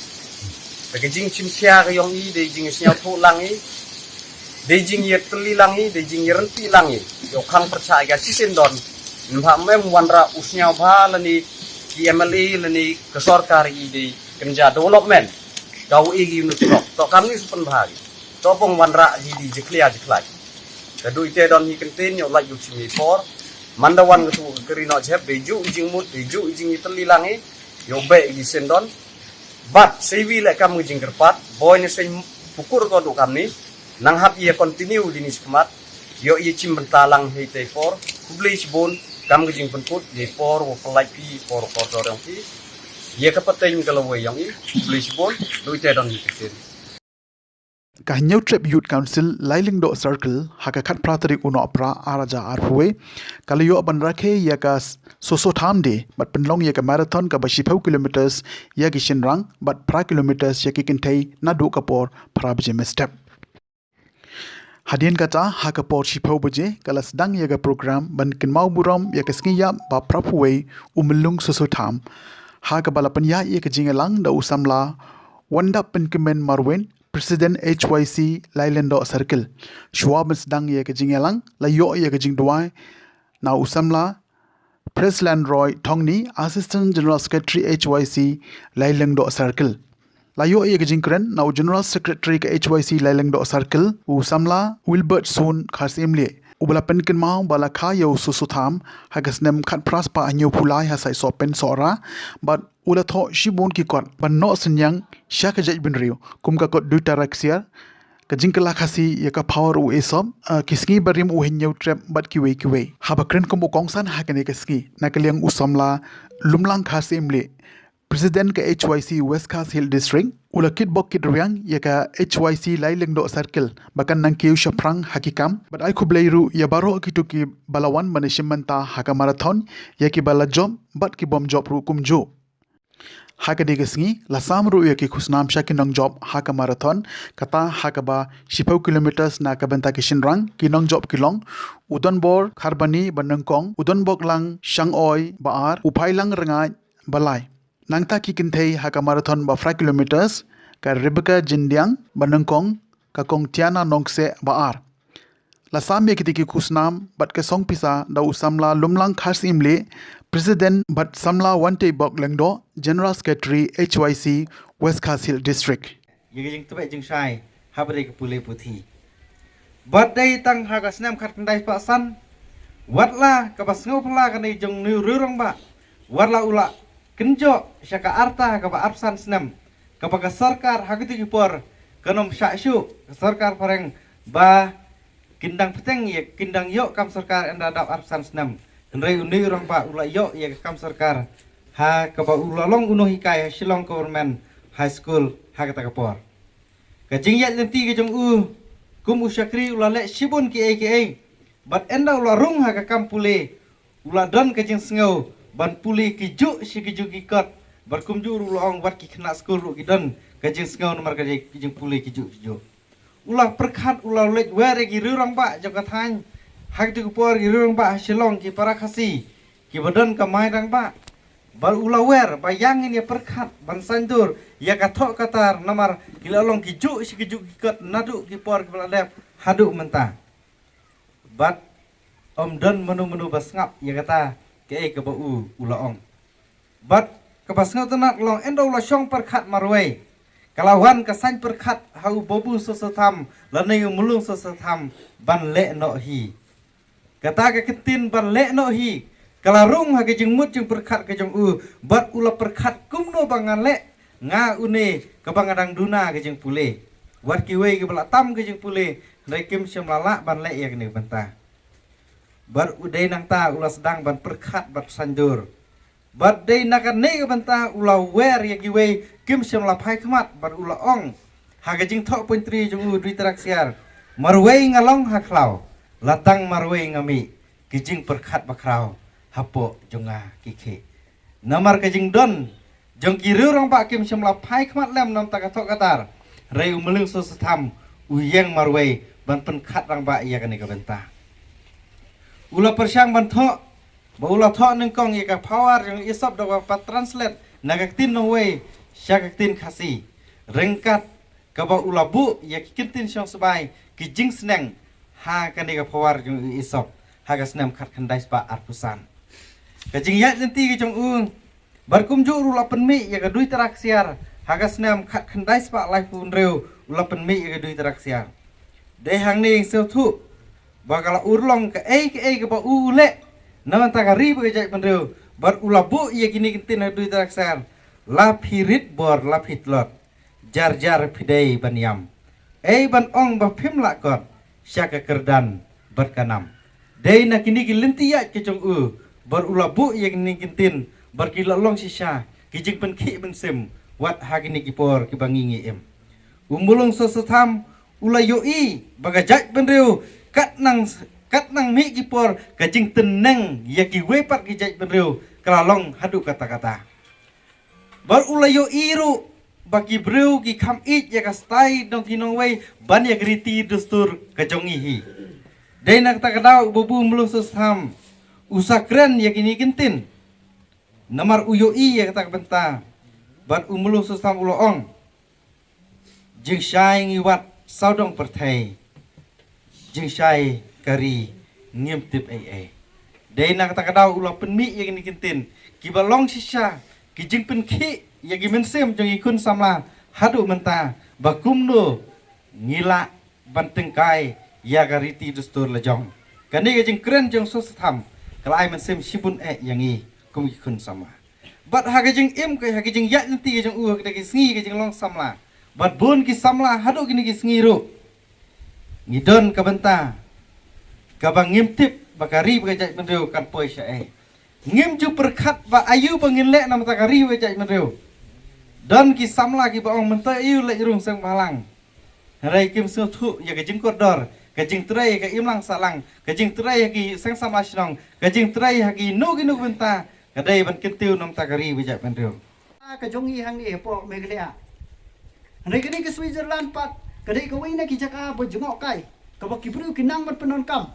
Ka jing chim khia ka yong i de jing sñiaw thu lang i. Dei jingïatylli lang i, dei jingïarynti lang i. Ïoh khang pyrshah ïa ka shisien don. Nbha mem wanrah u sñiaw bha lani ki M L A lani ka sorkar i dei kynja development. Ka u i gi nu surok. To kam ni supan bha gi. To pong wanrah gi di jiklia jiklai. Ka dui te don hi kyntin ïoh laj yu chimi por. Manda wan ka tu ka kari no jhep dei ju i jingmut dei ju i jingïatylli lang i. Ïoh be gi sien don. Bad seiwi le kam ngi jingkyrpad boi ne seng pukur ko du kam ni nang hap ïa continue di ni skmat ïoh ïa chim bynta lang hei tei por. Khublei shibun kam ngi jingpynkut ïa por wa pynlait phi por kordor yong phi ïa ka pateng ka lawei yong i. Khublei shibun. Dui te don ni kisin. Ka Hynñiewtrep Youth Council Lailingdoh Circle ha ka khatphra tarik u Nohprah ar hajar arphew wei ka la ïoh ban rakhe ïa ka Soso Tham Day bad pynlong ïa ka marathon kaba shiphew kilometers ïa ki shynrang bad phra kilometers ïa ki kynthei naduh ka por phra baje mynstep. Hadien kata ha ka por shiphew baje ka la sdang ïa ka program ban kynmaw burom ïa ka sngi ïap ba phraphew wei u Myllung Soso Tham ha kaba la pynïaid ïa ka jingïalang da u samla Wandap Pynkmen Marwin President H Y C Lailyndoh Circle. Shuwa ban sdang ïa ka jingïalang la ïoh ïa ka jingduwai na u samla Preslan Roy Thongni Assistant General Secretary H Y C Lailyndoh Circle. La ïoh ïa ka jingkren na u General Secretary ka H Y C Lailyndoh Circle u samla Wilbert Sun Kharsimle. U ba la pynkynmaw ba la kha ïa u Soso Tham ha ka snem khatphra spah hynñiewphew lai ha Saisohpen Sohra bad u la thoh shibun ki kot ban noh synñiang sha ka jaitbynriew kum ka kot Dutaraxiar, ka jingkylla Khasi ïa ka power u Aesop, ki sngi barim u Hynñiewtrep bad kiwei kiwei. Haba kren kum u kongsan ha kane ka sngi na ka liang u samla Lumlang Kharsimle President ka H Y C West Khasi Hills District u la kitbok kitrwiang ïa ka H Y C Lailyndoh Circle ba kan nang kiew shaphrang ha ki kam bad ai khublei ruh ïa baroh kito ki ba la wan ban ïashim bynta ha ka marathon ïa ki ba la jop bad ki bym jop ruh kumjuh. Ha ka dei ka sngi la sam ruh ïa ki khusnam sha ki nongjop ha ka marathon kata ha kaba shiphew kilometers na ka bynta ki shynrang ki nongjop ki long u Donbor Kharbani ba nyngkong, u Donboklang Shangoi ba ar, u Phailang Rngaid ba lai. Nangta ki kynthei ha ka marathon ba phra kilometers ka Rebecca Jindiang ba nyngkong, ka Kong Tiana Nongkseh ba ar. La sam ïa kiti ki khusnam bad ka song pisa da u samla Lumlang Kharsimle President bad samla Wanteibok Lyngdoh General Secretary H Y C West Khasi Hills District. Ïa ka jingtbeh jingshai ha ba dei ka pule puthi. Bad dei tang ha ka snem khatkhyndai spah san wat la kaba sngewphylla kane jong u riewrangbah wat la u la kynjoh sha ka arta kaba arphew san snem kaba ka sorkar ha kito ki por kan ym shah shuh ka sorkar phareng ba kin dang pteng ïa kin dang ïoh kam sorkar ynda dap arphew san snem. Hynrei une u rangbah u la ïoh ïa ka kam sorkar ha kaba u la long u nonghikai ha Shillong Government High School. ha kata ka por. Ka jingïaid lynti ka jong u kum u shakri u la leh shibun kiei kiei, bad ynda u la rung ha ka kam pule, u la don ka jingsngew ban pule kijuh shi kijuh ki kot, bad kumjuh ruh u la ong wat ki khynnah skul ruh ki don ka jingsngew namar ka jing, ka jingpule kijuh kijuh. U la pyrkhat, u la leit wer ïa ki riew rangbah jong ka thaiñ. Ha katu ka por ki riew rangbah ha Shillong, ki para Khasi kiba don ka mai rangbah, bad u la wer ba ïa ngin ïa pyrkhat ban saiñdur ïa ka thoh ka tar, namar ki la long kijuh shi kijuh ki kot naduh ki por kiba la dep haduh mynta. Bad ym don mano mano ba sngap ïa kata kaei kaba u u la ong. Bad kaba sngewtynnat long, ynda u la shong pyrkhat marwei, ka la wan ka saiñ pyrkhat ha u Babu Soso Tham lane u Mulung Soso Tham ban leh noh hi. Kata ka kyntien ban leh noh hi ka la rung ha ka jingmut jingpyrkhat ka jong u, bad u la pyrkhat kumno ba ngan leh, nga une kaba nga dang duna ka jingpule. Wat kiwei kiba la tam ka jingpule, hynrei kim shym la lah ban leh ïa kane ka bynta. Bad u dei nangta u la sdang ban pyrkhat bad saiñdur. Bad dei na kane ka bynta u la wer ïa kiwei kim shym la phai khmat, bad u la ong ha ka jingthoh poetry jong u, Dui Tara Ksiar: Marwei nga long ha khlaw, la tang marwei nga mih, ki jingpyrkhat bakhraw hapoh jong nga ki khih. Namar ka jingdon jong ki riew rangbah kim shym la phai khmat lem namar ka thoh ka tar, hynrei u Mulung Soso Tham u ïeng marwei ban pynkhat rangbah ïa kane ka bynta. U la pyrshang ban thoh, ba u la thoh nyngkong ïa ka phawar jong Aesop da kaba pat translate na ka ktien nongwei sha ka ktien Khasi, ryngkat kaba u la buh ïa ki kyntien shong sbai, ki jingsneng ha kane ka phawar jong Aesop ha ka snem khatkhyndai spah arphew san. Ka jingïaid lynti ka jong u, bad kumjuh ruh la pynmih ïa ka Dui Tara Ksiar ha ka snem khatkhyndai spah laiphew hynriew, u la pynmih ïa ka Dui Tara Ksiar. Dei hangne sngewthuh ba ka la urlong kaei kaei kaba u u leh na bynta ka ri bad ka jaitbynriew, bad u la buh ïa kine ki kyntien ha Dui Tara Ksiar: La phi rit bor la phi tlot, jar jar phi dei ban ïam, ei ban ong ba phim lah kot, sha ka kyrdan bad ka nam. Dei na kine ki lynti ïaid ka jong u, bad u la buh ïa kine ki kyntien, bad ki la long shisha ki jingpynkhih mynsiem wat ha kine ki por kiba ngi ngi im. U Mulung Soso Tham u la ïohi ba ka jaitbynriew, kat nang, kat nang mih ki por, ka jingtyneng ïa kiwei pat ki jaitbynriew ka la long haduh katta katta. Bad u la ïohi ruh ba ki briew ki kham ïeit ïa ka style jong ki nongwei ban ïa ka riti dustur ka jong ngi hi. Dei na kata ka daw u Babu Mulung Soso Tham u sa kren ïa kine ki kyntien. Namar u ïohi ïa kata ka bynta, bad u Mulung Soso Tham u la ong: Jingshai ngi wad sawdong pyrthei, jingshai ka ri ngim tip ei ei. Dei na kata ka daw u la pynmih ïa kine ki kyntien kiba long shisha ki jingpynkhih ïa ki mynsiem jong ki khun samla haduh mynta, ba kumno ngi lah ban tyngkai ïa ka riti dustur la jong. Kane ka jingkren jong Soso Tham ka la ai mynsiem shibun eh ïa ngi kum ki khun samla. Bad ha ka jingim ka, ha ka jingïaid lynti ka jong u ha kata ka sngi ka jinglong samla, bad bun ki samla haduh kine ki sngi ruh, ngi don ka bynta kaba ngim tip ba ka ri bad ka jaitbynriew kan poi shaei. Ngim ju pyrkhat ba aïu ba ngin leh na bynta ka ri bad ka jaitbynriew. Don ki samla kiba ong mynta aïu leit rung seng bhalang, hynrei kim sngewthuh ïa ka jingkordor, ka jingtrei ïa ka imlang sahlang, ka jingtrei ïa ki seng samla shnong, ka jingtrei ïa kino kino ki bynta, ka dei ban kyntiew na bynta ka ri bad ka jaitbynriew. Ka jong ngi hangne hapoh Meghalaya, hynrei kane ka Switzerland pat ka dei kawei na ki jaka ba jngohkai, kaba ki briew ki nang ban pyndonkam.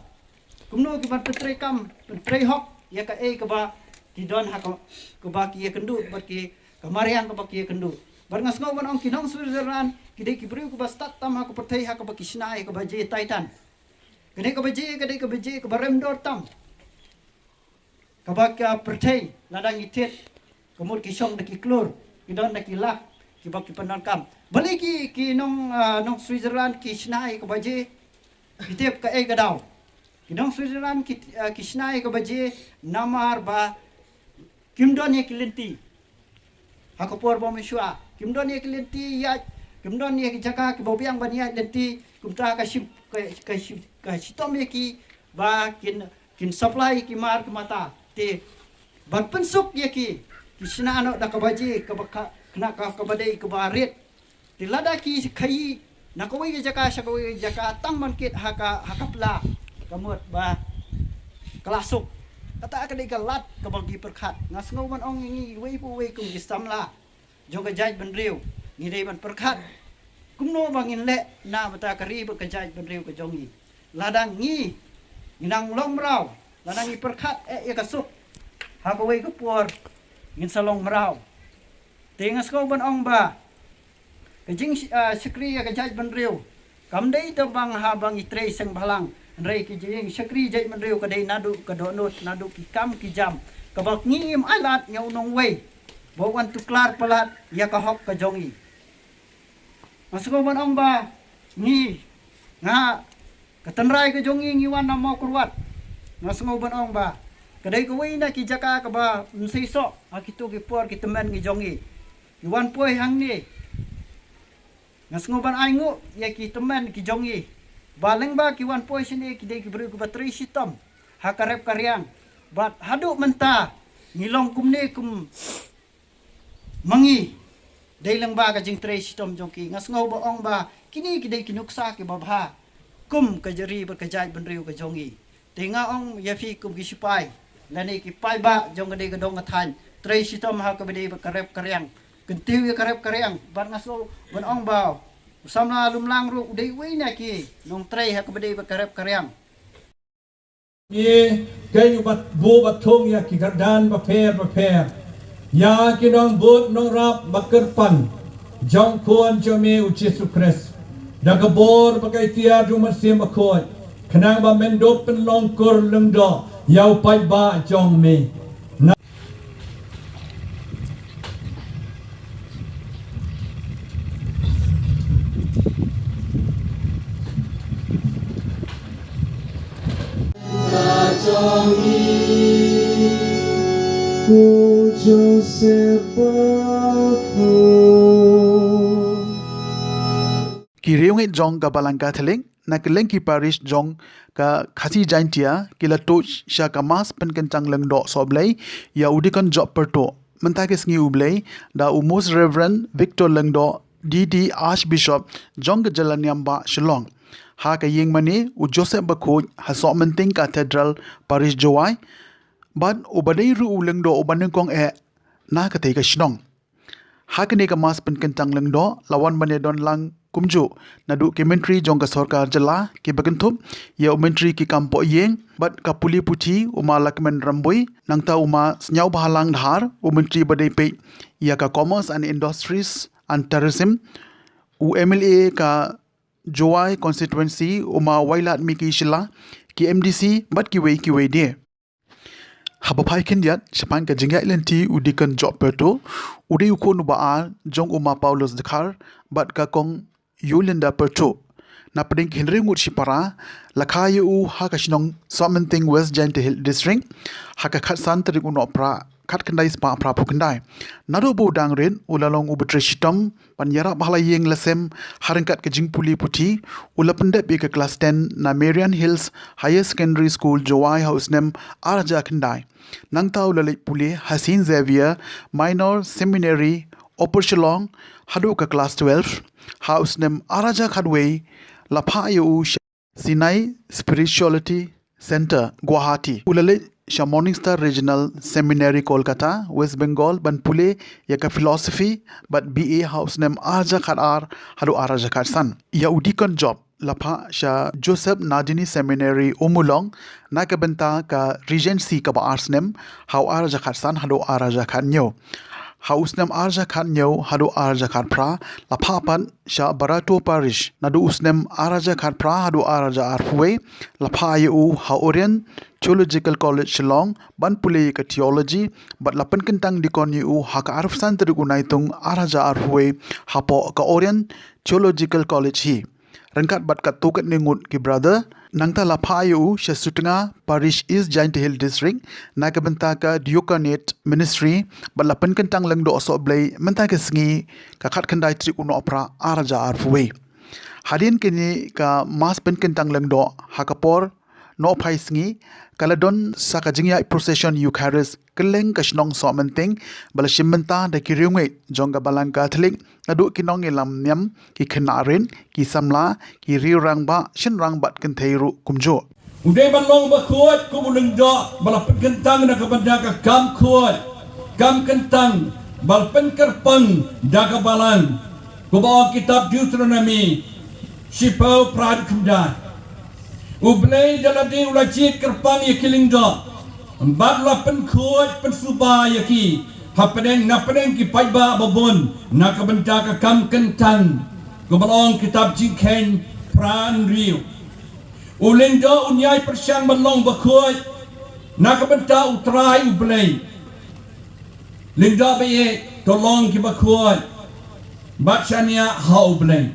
Kumno ki ban pyntrei kam, pyntrei hok ïa kaei kaba ki don ha ka, kaba ki ïakynduh bad ki, ka mariang kaba ki ïakynduh. Bad nga sngew ban ong ki nong Switzerland ki dei ki briew kiba stad tam ha ka pyrthei ha kaba ki shna ïa ka baje Titan. Kane ka baje ka dei ka baje kaba rem dor tam, kaba ka pyrthei lada ngi thied ka mut ki shong da ki klur, ki don da ki lak kiba ki pyndonkam. Balei ki, ki nong, ah, nong Switzerland ki shna ïa ka baje? Ki tip kaei ka daw? Ki nong Switzerland ki, ah, ki shna ïa ka baje namar ba kim don ïa ki lynti. Ha ka por ba mynshuwa kim don ïa ki lynti ïaid, kim don ïa ki jaka kiba biang ban ïaid lynti, kumta ka shim, ka, ka shim, ka shitom ïa ki ba kin, kin supply ïa ki mar ki mata. Te ban pynsuk ïa ki, ki shna noh da ka baje kaba ka, kane ka, kaba dei kaba rit. Te lada ki khaïi na kawei ka jaka sha kawei ka jaka tang ban kit ha ka, ha ka pla, ka mut ba ka la suk. Kata ka dei ka lad kaba ngi pyrkhat. Nga sngew ban ong ïa ngi uwei pa uwei kum ki samla jong ka jaitbynriew, ngi dei ban pyrkhat kumno ba ngin leh na bynta ka ri bad ka jaitbynriew ka jong ngi. Lada ngi, ngi nang long mraw, lada ngi pyrkhat eh ïa ka suk, ha kawei ka por ngin sa long mraw. Te nga sngew ban ong ba ka jing, ah, shakri ïa ka jaitbynriew kam dei tang ba haba ngi trei seng bhalang, hynrei ka jing shakri jaitbynriew ka dei naduh ka dohnud, naduh ki kam ki jam kaba ngi im ailad ïa u nongwei ba u wan tuklar palat ïa ka hok ka jong ngi. Nga sngew ban ong ba ngi, nga, ka tynrai ka jong ngi, ngi wan na Mawkyrwat. Nga sngew ban ong ba ka dei kawei na ki jaka kaba ym seisoh ha kito ki por ki tymmen ki jong ngi. Ngi wan poi hangne. Nga sngew ban ai nguh ïa ki tymmen ki jong ngi ba lyngba ki wan poi shane ki dei ki briew kiba trei shitom ha ka rep ka riang. Bad haduh mynta ngi long kumne kum ma ngi, dei lyngba ka jingtrei shitom jong ki. Nga sngew ba ong ba kine ki dei ki nuksa kiba bha kum ka ri bad ka jaitbynriew ka jong ngi. Te nga ong ïa phi kum ki shipai lane ki paidbah jong ka dei ka dong ka thaiñ, trei shitom ha kaba dei bad ka rep ka riang, kyntiew ïa ka rep ka riang. Bad nga sngew ban ong ba u samla Lumlang ruh u dei uwei na ki nongtrei ha kaba dei bad ka rep ka riang. Ngi kynmaw bad buh bad thung ïa ki kyrdan bapher bapher, ïa ki nongbud nongrap ba kyrpang jong u Khun jong me u Jisu Khrist, da ka bor bad ka iktiar jong u Mynsiem Bakhuid, khnang ba men dup pynlong kur lyngdoh ïa u paidbah jong me. Ki riewngeit jong ka Balang Katholik na kylleng ki parish jong ka Khasi Jaintia ki la tuid sha ka Mass pynkyntang lyngdoh sohblei ïa u Deacon Job Pyrtuh mynta ka sngi U Blei da u Most Reverend Victor Lyngdoh, D D Archbishop jong ka Jylla Niam Bah Shillong, ha ka ïing mane u Joseph Bakhuid ha Sohmynting Cathedral Parish Jowai. Bad uba dei ruh u lyngdoh uba nyngkong eh na katei ka shnong. Ha kane ka Mass pynkyntang lyngdoh la wan ban ïadon lang kumjuh naduh ki Myntri jong ka Sorkar Jylla kiba kynthup ïa u Myntri ki kam pohïing bad ka pule puthi u Ma Lahkmen Rymbui, nangta u Ma Sniawbhalang Dhar, u Myntri ba dei peit ïa ka Commerce and Industries and Tourism, u M L A ka Jowai Constituency u Ma Wailadmiki Shylla, ki M D C bad kiwei kiwei de. Haba phai khyndiat shaphang ka jingïaid lynti u Deacon Job Pyrtuh, u dei u khun uba ar jong u Ma Paulus Dkhar bad ka Kong Yolinda Pyrtuh. Napdeng ki hynriew ngut shipara la kha ïa u ha ka shnong Sohmynting, West Jaintia Hills District, ha ka khatsan tarik u Nohprah khatkhyndai spah phraphew khyndai. Naduh ba u dang rit u la long uba trei shitom ban ïarap ha la ïing la sem ha ryngkat ka jingpule puthi. U la pyndep ïa ka klas ten na Marian Hills Higher Secondary School Jowai ha u snem ar hajar khyndai. Nangta u la leit pule ha Saint Xavier Minor Seminary, Upper Shillong, haduh ka klas twelve. Ha u snem ar hajar khatwei la phah ïa u sha Sinai Spirituality Centre, Guwahati. U la leit sha Morning Star Regional Seminary, Kolkata, West Bengal, ban pule ïa ka Philosophy bad B A ha u snem ar hajar khatar haduh ar hajar khatsan. Ïa u Deacon Job la phah sha Joseph Nadini Seminary, Ummulong, na ka bynta ka Regency kaba ar snem, ha u ar hajar khatsan haduh ar hajar khathynñiew. Ha u snem ar hajar khathynñiew haduh ar hajar khatphra la phah pat sha Barato Parish. Naduh u snem ar hajar khatphra haduh ar hajar arphew wei la phah ïa u ha Orient Theological College Shillong ban pule ïa ka Theology, bad la pynkyntang deacon ïa u ha ka arphew san tarik u Naitung ar hajar arphew wei hapoh ka Orient Theological College hi. Ryngkat bad katto katne ngut ki brother, nangta la phah ïa u sha Sutnga Parish, East Jaintia Hills District, na ka bynta ka Diaconate Ministry, bad la pynkyntang lyngdoh sohblei mynta ka sngi ka khatkhyndai tarik u Nohprah ar hajar arphew wei. Hadien kane ka Mass pynkyntang lyngdoh, ha ka por Nohphai sngi ka la don sa ka jingïaid procession Eucharist kylleng ka shnong Sohmynting, ba la shim bynta da ki riewngeit jong ka Balang Katholik, naduh ki nongïalam niam, ki khynnah rit, ki samla, ki riew rangbah, shynrang bad kynthei ruh kumjuh. U dei ban long bakhuid kum u lyngdoh ba la pynkyntang na ka bynta ka kam khuid, kam kyntang ba la pynkyrpang da ka Balang. Kumba ong kitab Deuteronomi shiphew phra khyndai. U Blei da lade u la jied kyrpang ïa ki lyngdoh bad u la pynkhuid pynsuba ïa ki hapdeng napdeng ki paidbah babun na ka bynta ka kam kyntang. Kumba ong kitab Jingkheiñ phra hynriew. U lyngdoh un ïai pyrshang ban long bakhuid na ka bynta U Trai U Blei. Lyngdoh ba ïeit, to long ki bakhuid bad shaniah ha U Blei.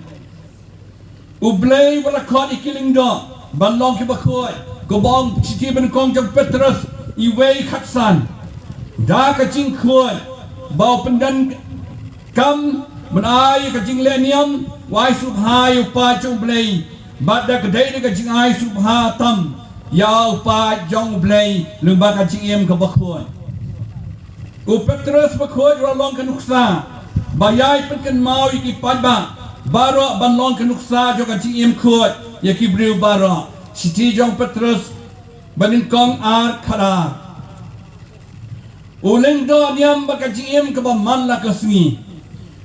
U Blei u la khot ïa ki lyngdoh ban long ki bakhuid. Kumba ong shithi banyngkong jong u Petros, uwei khatsan. Da ka jingkhuid ba u pyndonkam ban ai ka jingleh niam, u ai sngewbha ïa u paid jong U Blei. Bad da ka dei da ka jingai sngewbha tam ïa u paid jong U Blei lyngba ka jingim kaba khuid. U Petros bakhuid u la long ka nuksa ba ïai pynkynmaw ïa ki paidbah baroh ban long ka nuksa jong ka jingim khuid ïa ki briew baroh. Shithi jong u Petros banyngkong ar khatar. U lyngdoh niam bad ka jingim kaba man la ka sngi.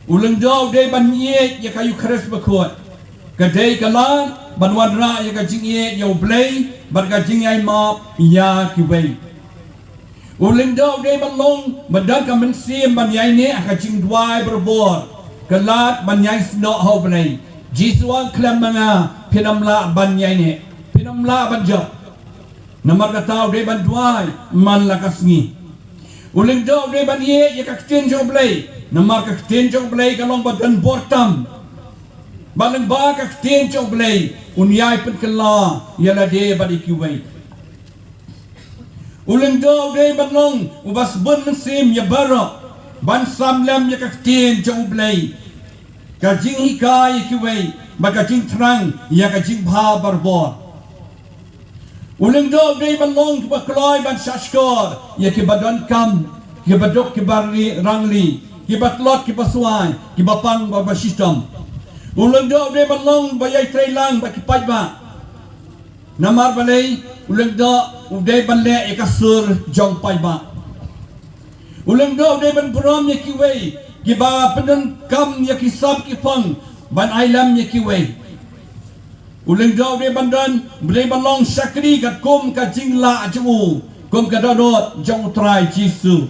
U lyngdoh u dei ban ïeit ïa ka Eucharist bakhuid. Ka dei ka lad ban wanrah ïa ka jingïeit ïa U Blei bad ka jingïaimap ïa kiwei. U lyngdoh u dei ban long ban don ka mynsiem ban ïaineh ha ka jingduwai barabor. Ka lad ban ïaisnoh ha U Blei. Jisu ong khlem ma nga phin ym lah ban ïaineh, phin ym lah ban jop. Namar kata u dei ban duwai man la ka sngi. U lyngdoh u dei ban ïeit ïa ka ktien jong U Blei. Namar ka ktien jong U Blei ka long ba don bor tam. Bad lyngba ka ktien jong U Blei un ïai pynkylla ïa lade bad ïa kiwei. U lyngdoh u dei ban long uba sbun mynsiem ïa baroh ban sam lem ïa ka ktien jong U Blei. Ka jinghikai ïa kiwei bad ka jingthrang ïa ka jingbha barabor. U lyngdoh u dei ban long kiba kloi ban shahshkor ïa kiba donkam, kiba duk kiba ri-, rangli, kiba tlot kiba swai, kiba pang bad ba shitom. U lyngdoh u dei ban long ba ïai trei lang bad ki paidbah. Namar balei? U lyngdoh u dei ban leh ïa ka sur jong paidbah. U lyngdoh u dei ban burom ïa kiwei kiba pyndonkam ïa ki sap ki phong ban ai lem ïa kiwei. U lyngdoh u dei ban don, u dei ban long shakri katkum ka jinglah jong u, kum ka dohnud jong U Trai Jisu.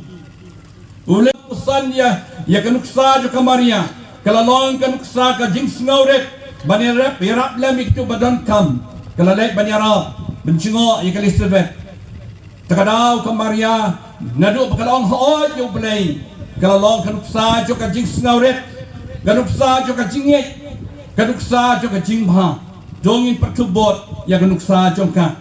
U lyngdoh u san ïa, ïa ka nuksa jong ka Maria, ka la long ka nuksa ka jingsngewrit ban ïarap, ïarap lem ïa kito ba donkam. Ka la leit ban ïarap, ban jngoh ïa ka Elisabeth. Te ka daw ka Maria, naduh ba ka la ong hooid ïa U Blei, ka la long ka nuksa jong ka jingsngewrit, ka nuksa jong ka jingngeit, ka nuksa jong ka jingbha. To ngin pyrthuh bud ïa ka nuksa jong ka.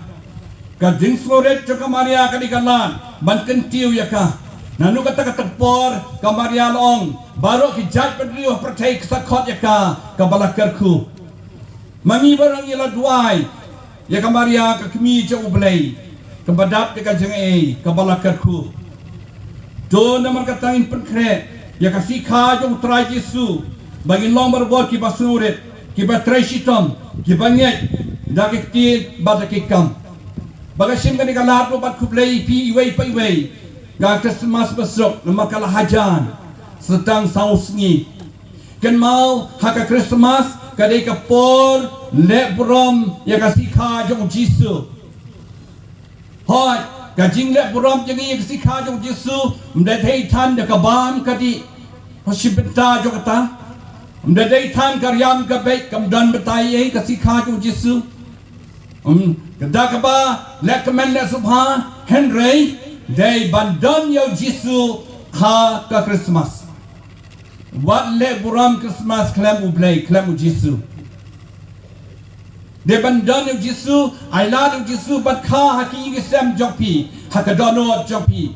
Ka jingsngewrit jong ka Maria ka dei ka lad ban kyntiew ïa ka. Naduh kata kata ka por ka Maria la ong, baroh ki jaitbynriew ha pyrthei ki sa khot ïa ka kaba la kyrkhu. Ma ngi baroh ngi la duwai ïa ka Maria ka kmie jong U Blei, kaba dap ïa ka jingaiei kaba la kyrkhu. To namar kata ngin pynkhreh ïa ka sikha jong U Trai Jisu ba ngin long barabor kiba sngewrit, kiba trei shitom, kiba ngeit da ki ktien bad da ki kam. Ba nga shim kane ka lad ruh ban khublei ïa phi iwei pa iwei. Ka Christmas basuk namar ka la hajan sa tang saw sngi. Kynmaw ha ka Christmas ka dei ka por leh burom ïa ka sikha jong U Jisu. Hooid, ka jingleh burom jong ngi ïa ka sikha jong U Jisu ym da dei than da ka bam ka dih, ka shim bynta jong kata. Ym da dei than ka riam ka beit, kam don bynta ei ka sikha jong U Jisu. Ym da kaba leh kmen leh sngewbha, hynrei dei ban don ïa U Jisu ha ka Christmas. Wat leh burom Christmas khlem U Blei, khlem U Jisu. Dei ban don ïa U Jisu, ai lad ïa U Jisu ban kha ha ki ïing ki sem jong phi, ha ka dohnud jong phi.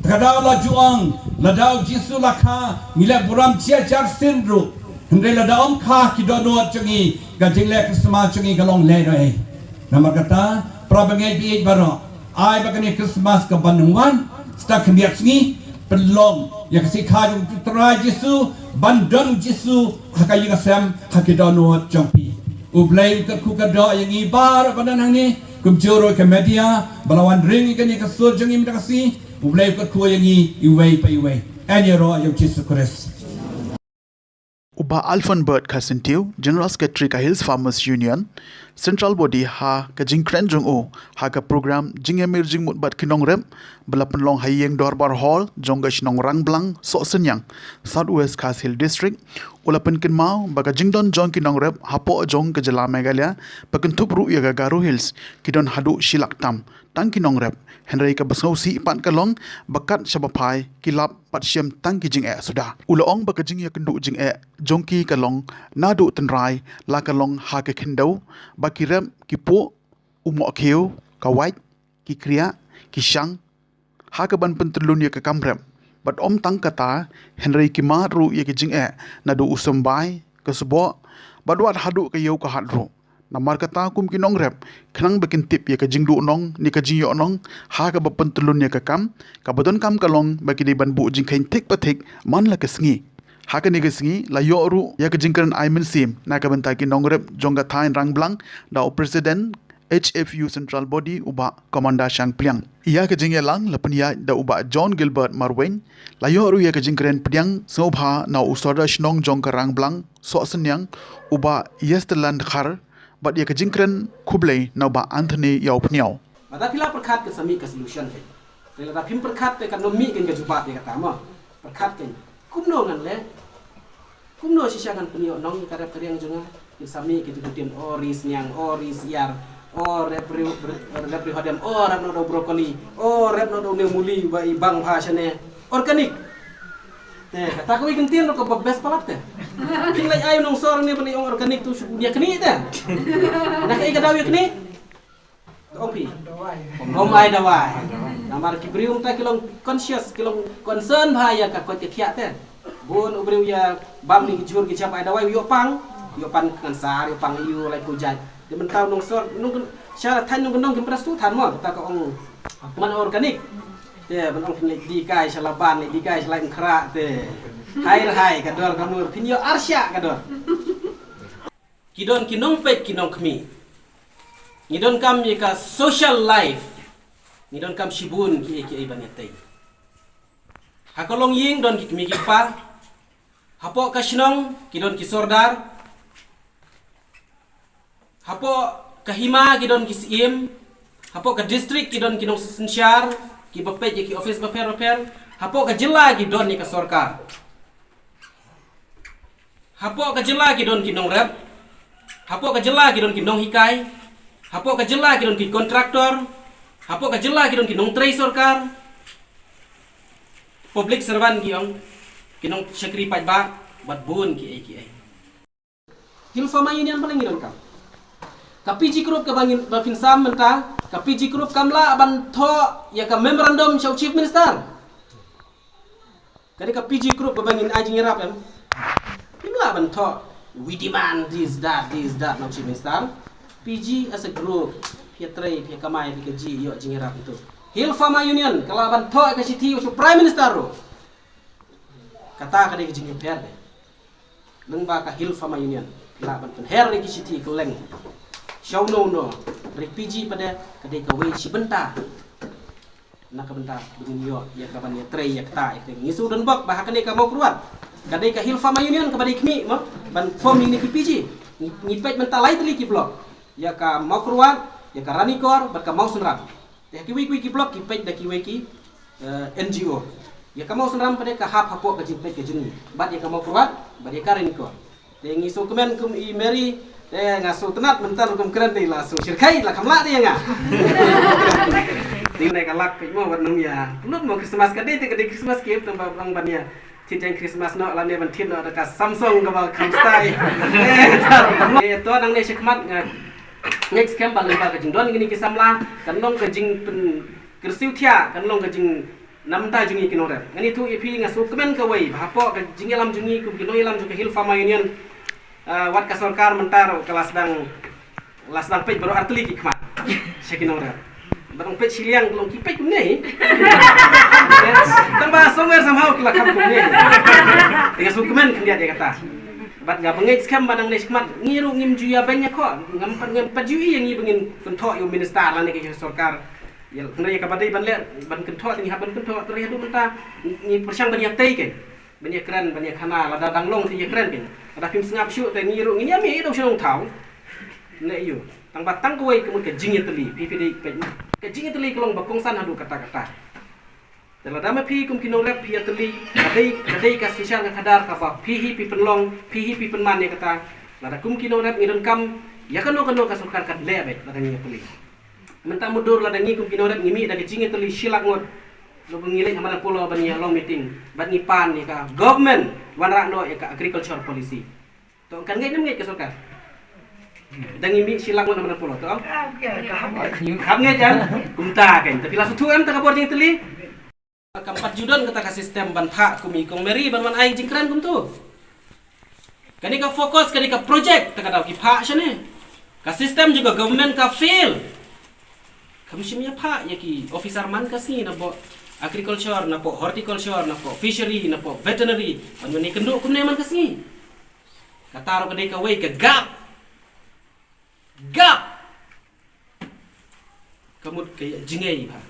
Te ka daw la ju ong, lada U Jisu la kha, ngi leh burom jia jar sien ruh. Hynrei lada um kha ha ki dohnud jong ngi, ka jingleh Christmas jong ngi ka long lehnohei. Namar kata, para bangeit baieit baroh, ai ba kane Christmas ka ban wan, sdang khyndiat sngi, pynlong ïa ka sikha jong u Trai Jisu, ban don Jisu ha ka ïing ka sem, ha ki dohnud jong phi. U Blei u kyrkhu kyrdoh ïa ngi baroh ba don hangne, kumjuh ruh ka media ba la wan ring ïa kane ka sur jong ngi mynta ka sngi. U Blei u kyrkhu ïa ngi iwei pa iwei. Yn ïaroh ïa u Jisu Khrist. U Bah Alphonse Bert Kharsyntiew, General Secretary ka Hills Farmers Union, Central Body, ha ka jingkren jong u ha ka program Jingïamir Jingmut bad ki Nongrep ba la pynlong ha Ïing Dorbar Hall jong ka shnong Rangblang, Sohsynñiang, South West Khasi Hills District, u la pynkynmaw ba ka jingdon jong ki nongrep hapoh jong ka jylla Meghalaya, ba kynthup ruh ïa ka Garo Hills, ki don haduh shi lak tam tang ki nongrep, hynrei kaba sngewsih pat ka long ba kat shaba phai ki lap pat shem tang ki jingeh suda. U la ong ba ka jingïakynduh jingeh jong ki ka long naduh tynrai, la ka long ha ka khyndew, ba ki rep ki puh, u mohkhiew, ka wait, ki kriah, ki shang, ha ka ban pyntyllun ïa ka kam rep. Bad ym tang kata, hynrei ki mad ruh ïa ka jingeh naduh u symbai, ka sboh, bad wat haduh ka ïew ka hat ruh. Namar kata, kum ki nongrep, khnang ba kin tip ïa ka jingduhnong ne ka jingïohnong ha kaba pyntyllun ïa ka kam, kaba donkam ka long ba ki dei ban buh jingkheiñ thik pa thik man la ka sngi. Ha kane ka sngi la ïoh ruh ïa ka jingkren ai mynsiem na ka bynta ki nongrep jong ka thaiñ Rangblang da u President H F U Central Body, u Bah Commander Shangpliang. Ïa ka jingïalang la pynïaid da u Bah John Gilbert Marwein. La ïoh ruh ïa ka jingkren pdiang sngewbha na u Sordar Shnong jong ka Rangblang, Sohsynñiang, u Bah Yesterland Khar, bad ïa ka jingkren khublei na u Bah Anthony Ïawphniaw. Lada phi la pyrkhat kan sa mih ka solution te. Te lada phim pyrkhat te kan ym mih kan ka jubab ïa kata mo. Pyrkhat kan. Kumno ngan leh? Kumno shisha ngan pynïohnong ïa ka rep ka riang jong nga? Ngin sa mih kita ki ktien, o ri sniang, o ri syiar, o rep riu, rep riu hadem, o rep noh da u broccoli, o rep noh da une u muli ba i bang bha shane. Organic. Te kata kawei ka ktien ruh kaba best palat te. Phin leit ai u nongsor ne ban leit ong organic, to shu ïa knieh te. Na kaei ka daw ïa knieh? Ong phi. Ym ai dawai. Namar ki briew mynta ki long conscious, ki long concern bha ïa ka koit ka khiah te. Bun u briew ïa bam ne ki jhur ki jhep ai dawai, u ïoh pang, u ïoh pan kynsan, u ïoh pang ïa u lai pujat. Te mynta u nongsor, nong sha thaiñ nongkyndong kim press tu than mo, kata ka ong man organic. Te ban ong phin leit die kai sha Laban, leit die kai sha Laitumkhrah te. Hai hai ka dor ka mur, phin ïoh arshah ka dor. Ki don ki nongpeit ki nongkhmih. Ngi donkam ïa ka social life. Ngi donkam shibun kiei kiei ban ïatei. Ha ka longïing don ki kmie ki kpa. Hapoh ka shnong ki don ki sordar. Hapoh ka hima ki don ki syiem. Hapoh ka district ki don ki nongsynshar kiba peit ïa ki office bapher bapher. Hapoh ka jylla ki don ïa ka sorkar. Hapoh ka jylla ki don ki nongrep. Hapoh ka jylla ki don ki nonghikai. Hapoh ka jylla ki don ki kontraktor. Hapoh ka jylla ki don ki nongtrei sorkar. Public servant ki ong, ki nongshakri paidbah, bad bun kiei kiei. Hill Farmer Union ba la ngi donkam. Ka P G group kaba ngin, ba phin sam mynta, ka P G group kam lah ban thoh ïa ka memorandum sha u Chief Minister. Ka dei ka P G group ba ngin ai jingïarap em. Kim lah ban thoh, we demand this, that, this, that, na u Chief Minister. P G as a group, phi ïatrei, phi ïakamai, phi kaji, ïoh jingïarap tu. Hill Farmer Union ka lah ban thoh ka shithi sha u Prime Minister ruh. Kata ka dei ka jingïapher de. Lyngba ka Hill Farmer Union lah ban pynher ïa ki shithi kylleng sha uno uno. Hynrei P G pat de ka dei kawei shi bynta na ka bynta ba ngin ïoh ïa ka ban ïatrei ïa kata ïa kata. Ngi shu don bok ba ha kane ka Mawkyrwat ka dei ka Hill Farmer Union kaba dei khmih mo ban form ïa kine ki P G. Ngi, ngi peit mynta lai tylli ki block, ïa ka Mawkyrwat, ïa ka Ranikor bad ka Mawsynram. Te ha kiwei kiwei ki block ki peit da kiwei ki, eh, N G O. Ïa ka Mawsynram pat de ka hap hapoh ka jingpeit ka jong ngi bad ïa ka Mawkyrwat bad ïa ka Ranikor. Te ngi shu kmen kum i Mary, te nga shu tynnad mynta ruh kum kren te la shu shyrkhei la kham lah te ïa nga. Te ne ka lak peit mo wat nang ïa. Lut mo Christmas ka dei te ka dei Christmas gift nang ba nang ban ïa. Thied jaiñ Christmas noh lane ban thied noh da ka Samsung kaba kham stai. Eh, tar. Eh, to nangne shakhmat nga ngeit skhem ba lyngba ka jingdon kine ki samla kan long ka jingpynkyrsiew thiah, kan long ka jing namta jong ngi ki nongrep. Ngan ïathuh ïa phi, nga shu kmen kawei ba hapoh ka jingïalam jong ngi kum ki nongïalam jong ka Hill Farmer Union, ah, wat ka sorkar mynta ruh ka la sdang La sdang peit baroh artylli ki khmat sha ki nongrep. Ba dang peit shiliang long ki peit kumne. Tang ba somewhere somehow ki la kham kumne. Te nga sngewkmen khyndiat ïa kata. Bad nga bangeit skhem ba nangne shakhmat ngi ruh ngim ju ïa beiñ ïa khoh. Ngam pat, ngam pat ju ïa ngi ba ngin kynthoh ïa u minister lane ka sorkar. Ïa, hynrei ïa kaba dei ban leh, ban kynthoh te ngi hap ban kynthoh, te haduh mynta ngi pyrshang ban ïa tei kein. Ban ïa kren, ban ïa khana, lada dang long te ïa kren kein. Lada phim sngap shuh te ngi ruh ngin ïa mih ïa u shnong thaw. Ne ïa u. Tang ba tang kawei ka mut ka jingïatylli, phi phi dei peit ma. Ka jingïatylli ka long ba kongsan haduh katta katta. Te lada ma phi kum ki nongrep phi ïatylli, ka dei, ka dei ka shisha ka khadar kaba phi hi phi pynlong, phi hi phi pynman ïa kata. Lada kum ki nongrep ngi donkam ïa kano kano ka sorkar kan leh beit lada ngi ïatylli. Mynta mutdur lada ngi kum ki nongrep ngi mih da ka jingïatylli shi lak ngut. Lada ngi leit ha madan Polo ban ïa long meeting, ban ngi pan ïa ka government wanrah noh ïa ka agriculture policy. To kan ngeit ne ym ngeit ka sorkar? Da ngi mih shi lak ngut ha madan Polo to. Hap ngeit kan? Kumta kan. Tapi la shu thuh em ta ka bor jingïatylli. Kam pat ju don kata ka system ban phah kum i Kong Mary ban wan ai jingkren kumtu. Kane ka focus, kane ka project, ta ka daw ki phah shane. Ka system jong ka government ka fail. Kam shym ïa phah ïa ki officer man ka sngi napoh agriculture, napoh horticulture, napoh fishery, napoh veterinary. Ban wan ïakynduh kumne man ka sngi. Kata ruh ka dei kawei ka gap. Gap. Ka mut ka ïa jingngeit ba.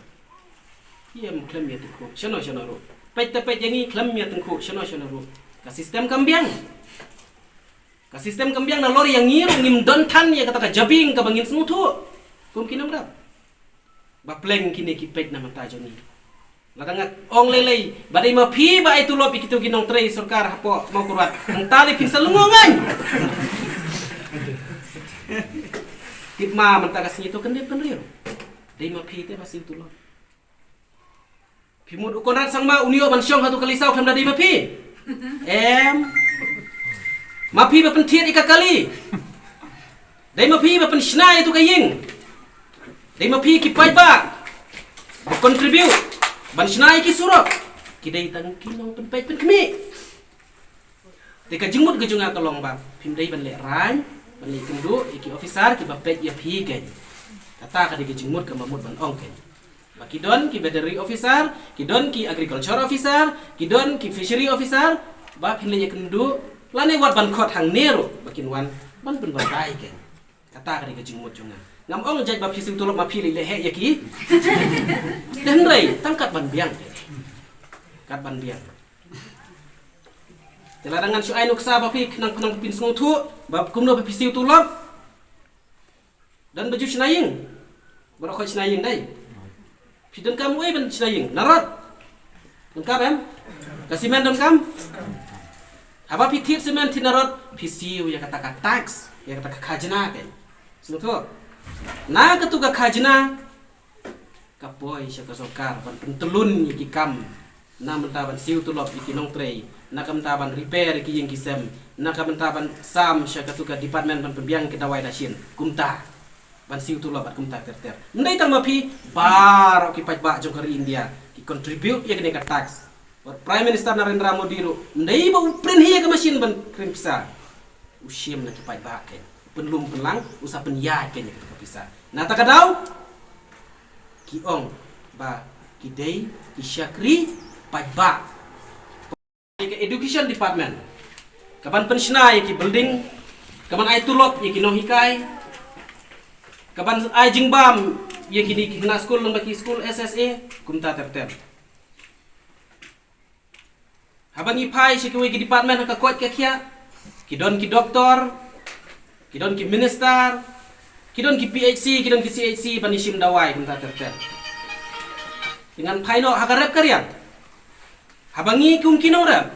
Ïa em khlem ïa tyngkhuh shano shano ruh. Peit te peit ïa ngi khlem ïa tyngkhuh shano shano ruh. Ka system kam biang. Ka system kam biang nalor ïa ngi ruh ngim don than ïa kata ka jabieng kaba ngin sngewthuh. Kum ki nongrep. Ba pleng kine ki peit na mynta jong ngi. Lada nga ong lei lei, ba dei ma phi ba ai tulop ïa kitu ki nongtrei sorkar hapoh Mawkyrwat. Nangta lei phin sa lyngngoh ngan. Tip ma mynta ka sngi to kyndit bynriew. Dei ma phi te ba siew tulop. Phi mut u Conrad Sangma un ïoh ban shong ha tu ka kali saw khlem da dei ma phi. Em. Ma phi ba pynthied ïa ka kali. Dei ma phi ba pynshna ïa tu ka ïing. Dei ma phi ki paidbah ba contribute ban shna ïa ki surok. Ki dei tang ki nongpynpeit pynkhmih. Te ka jingmut ka jong nga ka long ba phim dei ban lehraiñ, ban leh kynduh ïa ki officer kiba peit ïa phi kein. Kata ka dei ka jingmut kaba mut ban ong kein. Ba ki don ki veterinary officer, ki don ki agriculture officer, ki don ki fishery officer, ba phin leit ïakynduh lane wat ban khot hangne ruh ba kin wan ban pynbatai kein. Kata ka dei ka jingmut jong nga. Ngam ong jait ba phi siew tulop ma phi leit leh heh ïa ki. Te hynrei tang kat ban biang kein. Kat ban biang. Te lada ngan shu ai nuksa ba phi khnang khnang phin sngewthuh ba kumno ba phi siew tulop. Don ba ju shna ïing. Baroh khoit shna ïing dei. Phi donkam uei ban shna ïing? Narod. Donkam em? Ka simen donkam? Haba phi thied simen thied narod, phi siew ïa kata ka tax, ïa kata ka khajna kein. Sngewthuh? Na katu ka khajna ka poi sha ka sorkar ban pyntyllun ïa ki kam. Na ka bynta ban siew tulop ïa ki nongtrei, na ka bynta ban repair ïa ki ïing ki sem, na ka bynta ban sam sha katu ka department ban pynbiang ki dawai dashin. Kumta ban siew tulop bad kumta ter ter. Ym dei tang ma phi, baroh ki paidbah jong ka ri India ki contribute ïa kane ka tax. Bad Prime Minister Narendra Modi ruh, ym dei ba u print hi ïa ka machine ban print pisa. U shim na ki paidbah kein. Pynlum pynlang, u sa pynïaid kein ïa kata ka pisa. Na kata ka daw ki ong ba ki dei ki shakri paidbah. Ka education department ka ban pynshna ïa ki building, ka ban ai tulop ïa ki nonghikai, ka ban ai jingbam ïa kine ki khynnah skul lyngba ki skul S S A, kumta ter ter. Haba ngi phai sha kiwei ki department ha ka koit ka khiah, ki don ki doktor, ki don ki minister, ki don ki P H C, ki don ki C H C ban ïashim dawai kumta ter ter. Te ngan phai noh ha ka rep ka riang. Haba ngi kum ki nongrep,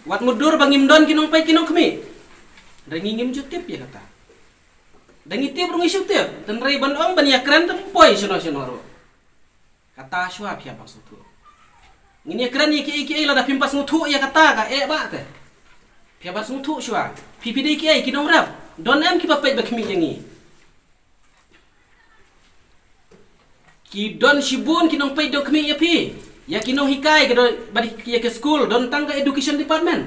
wat mutdur ba ngim don ki nongpeit ki nongkhmih. Da ngi ngim ju tip ïa kata. Da ngi tip ruh ngi shu tip, tynrai ban ong ban ïakren te poi shano shano ruh. Kata shuwa phi hap ban sngewthuh. Ngin ïakren ïa kiei kiei lada phim pat sngewthuh ïa kata ka eh bah te. Phi hap ban sngewthuh shuwa. Phi phi dei kiei ki nongrep. Don em kiba peit ba khmih ïa ngi. Ki don shibun ki nongpeit dang khmih ïa phi. Ïa ki nonghikai ka don bad ïa ki skul don tang ka education department.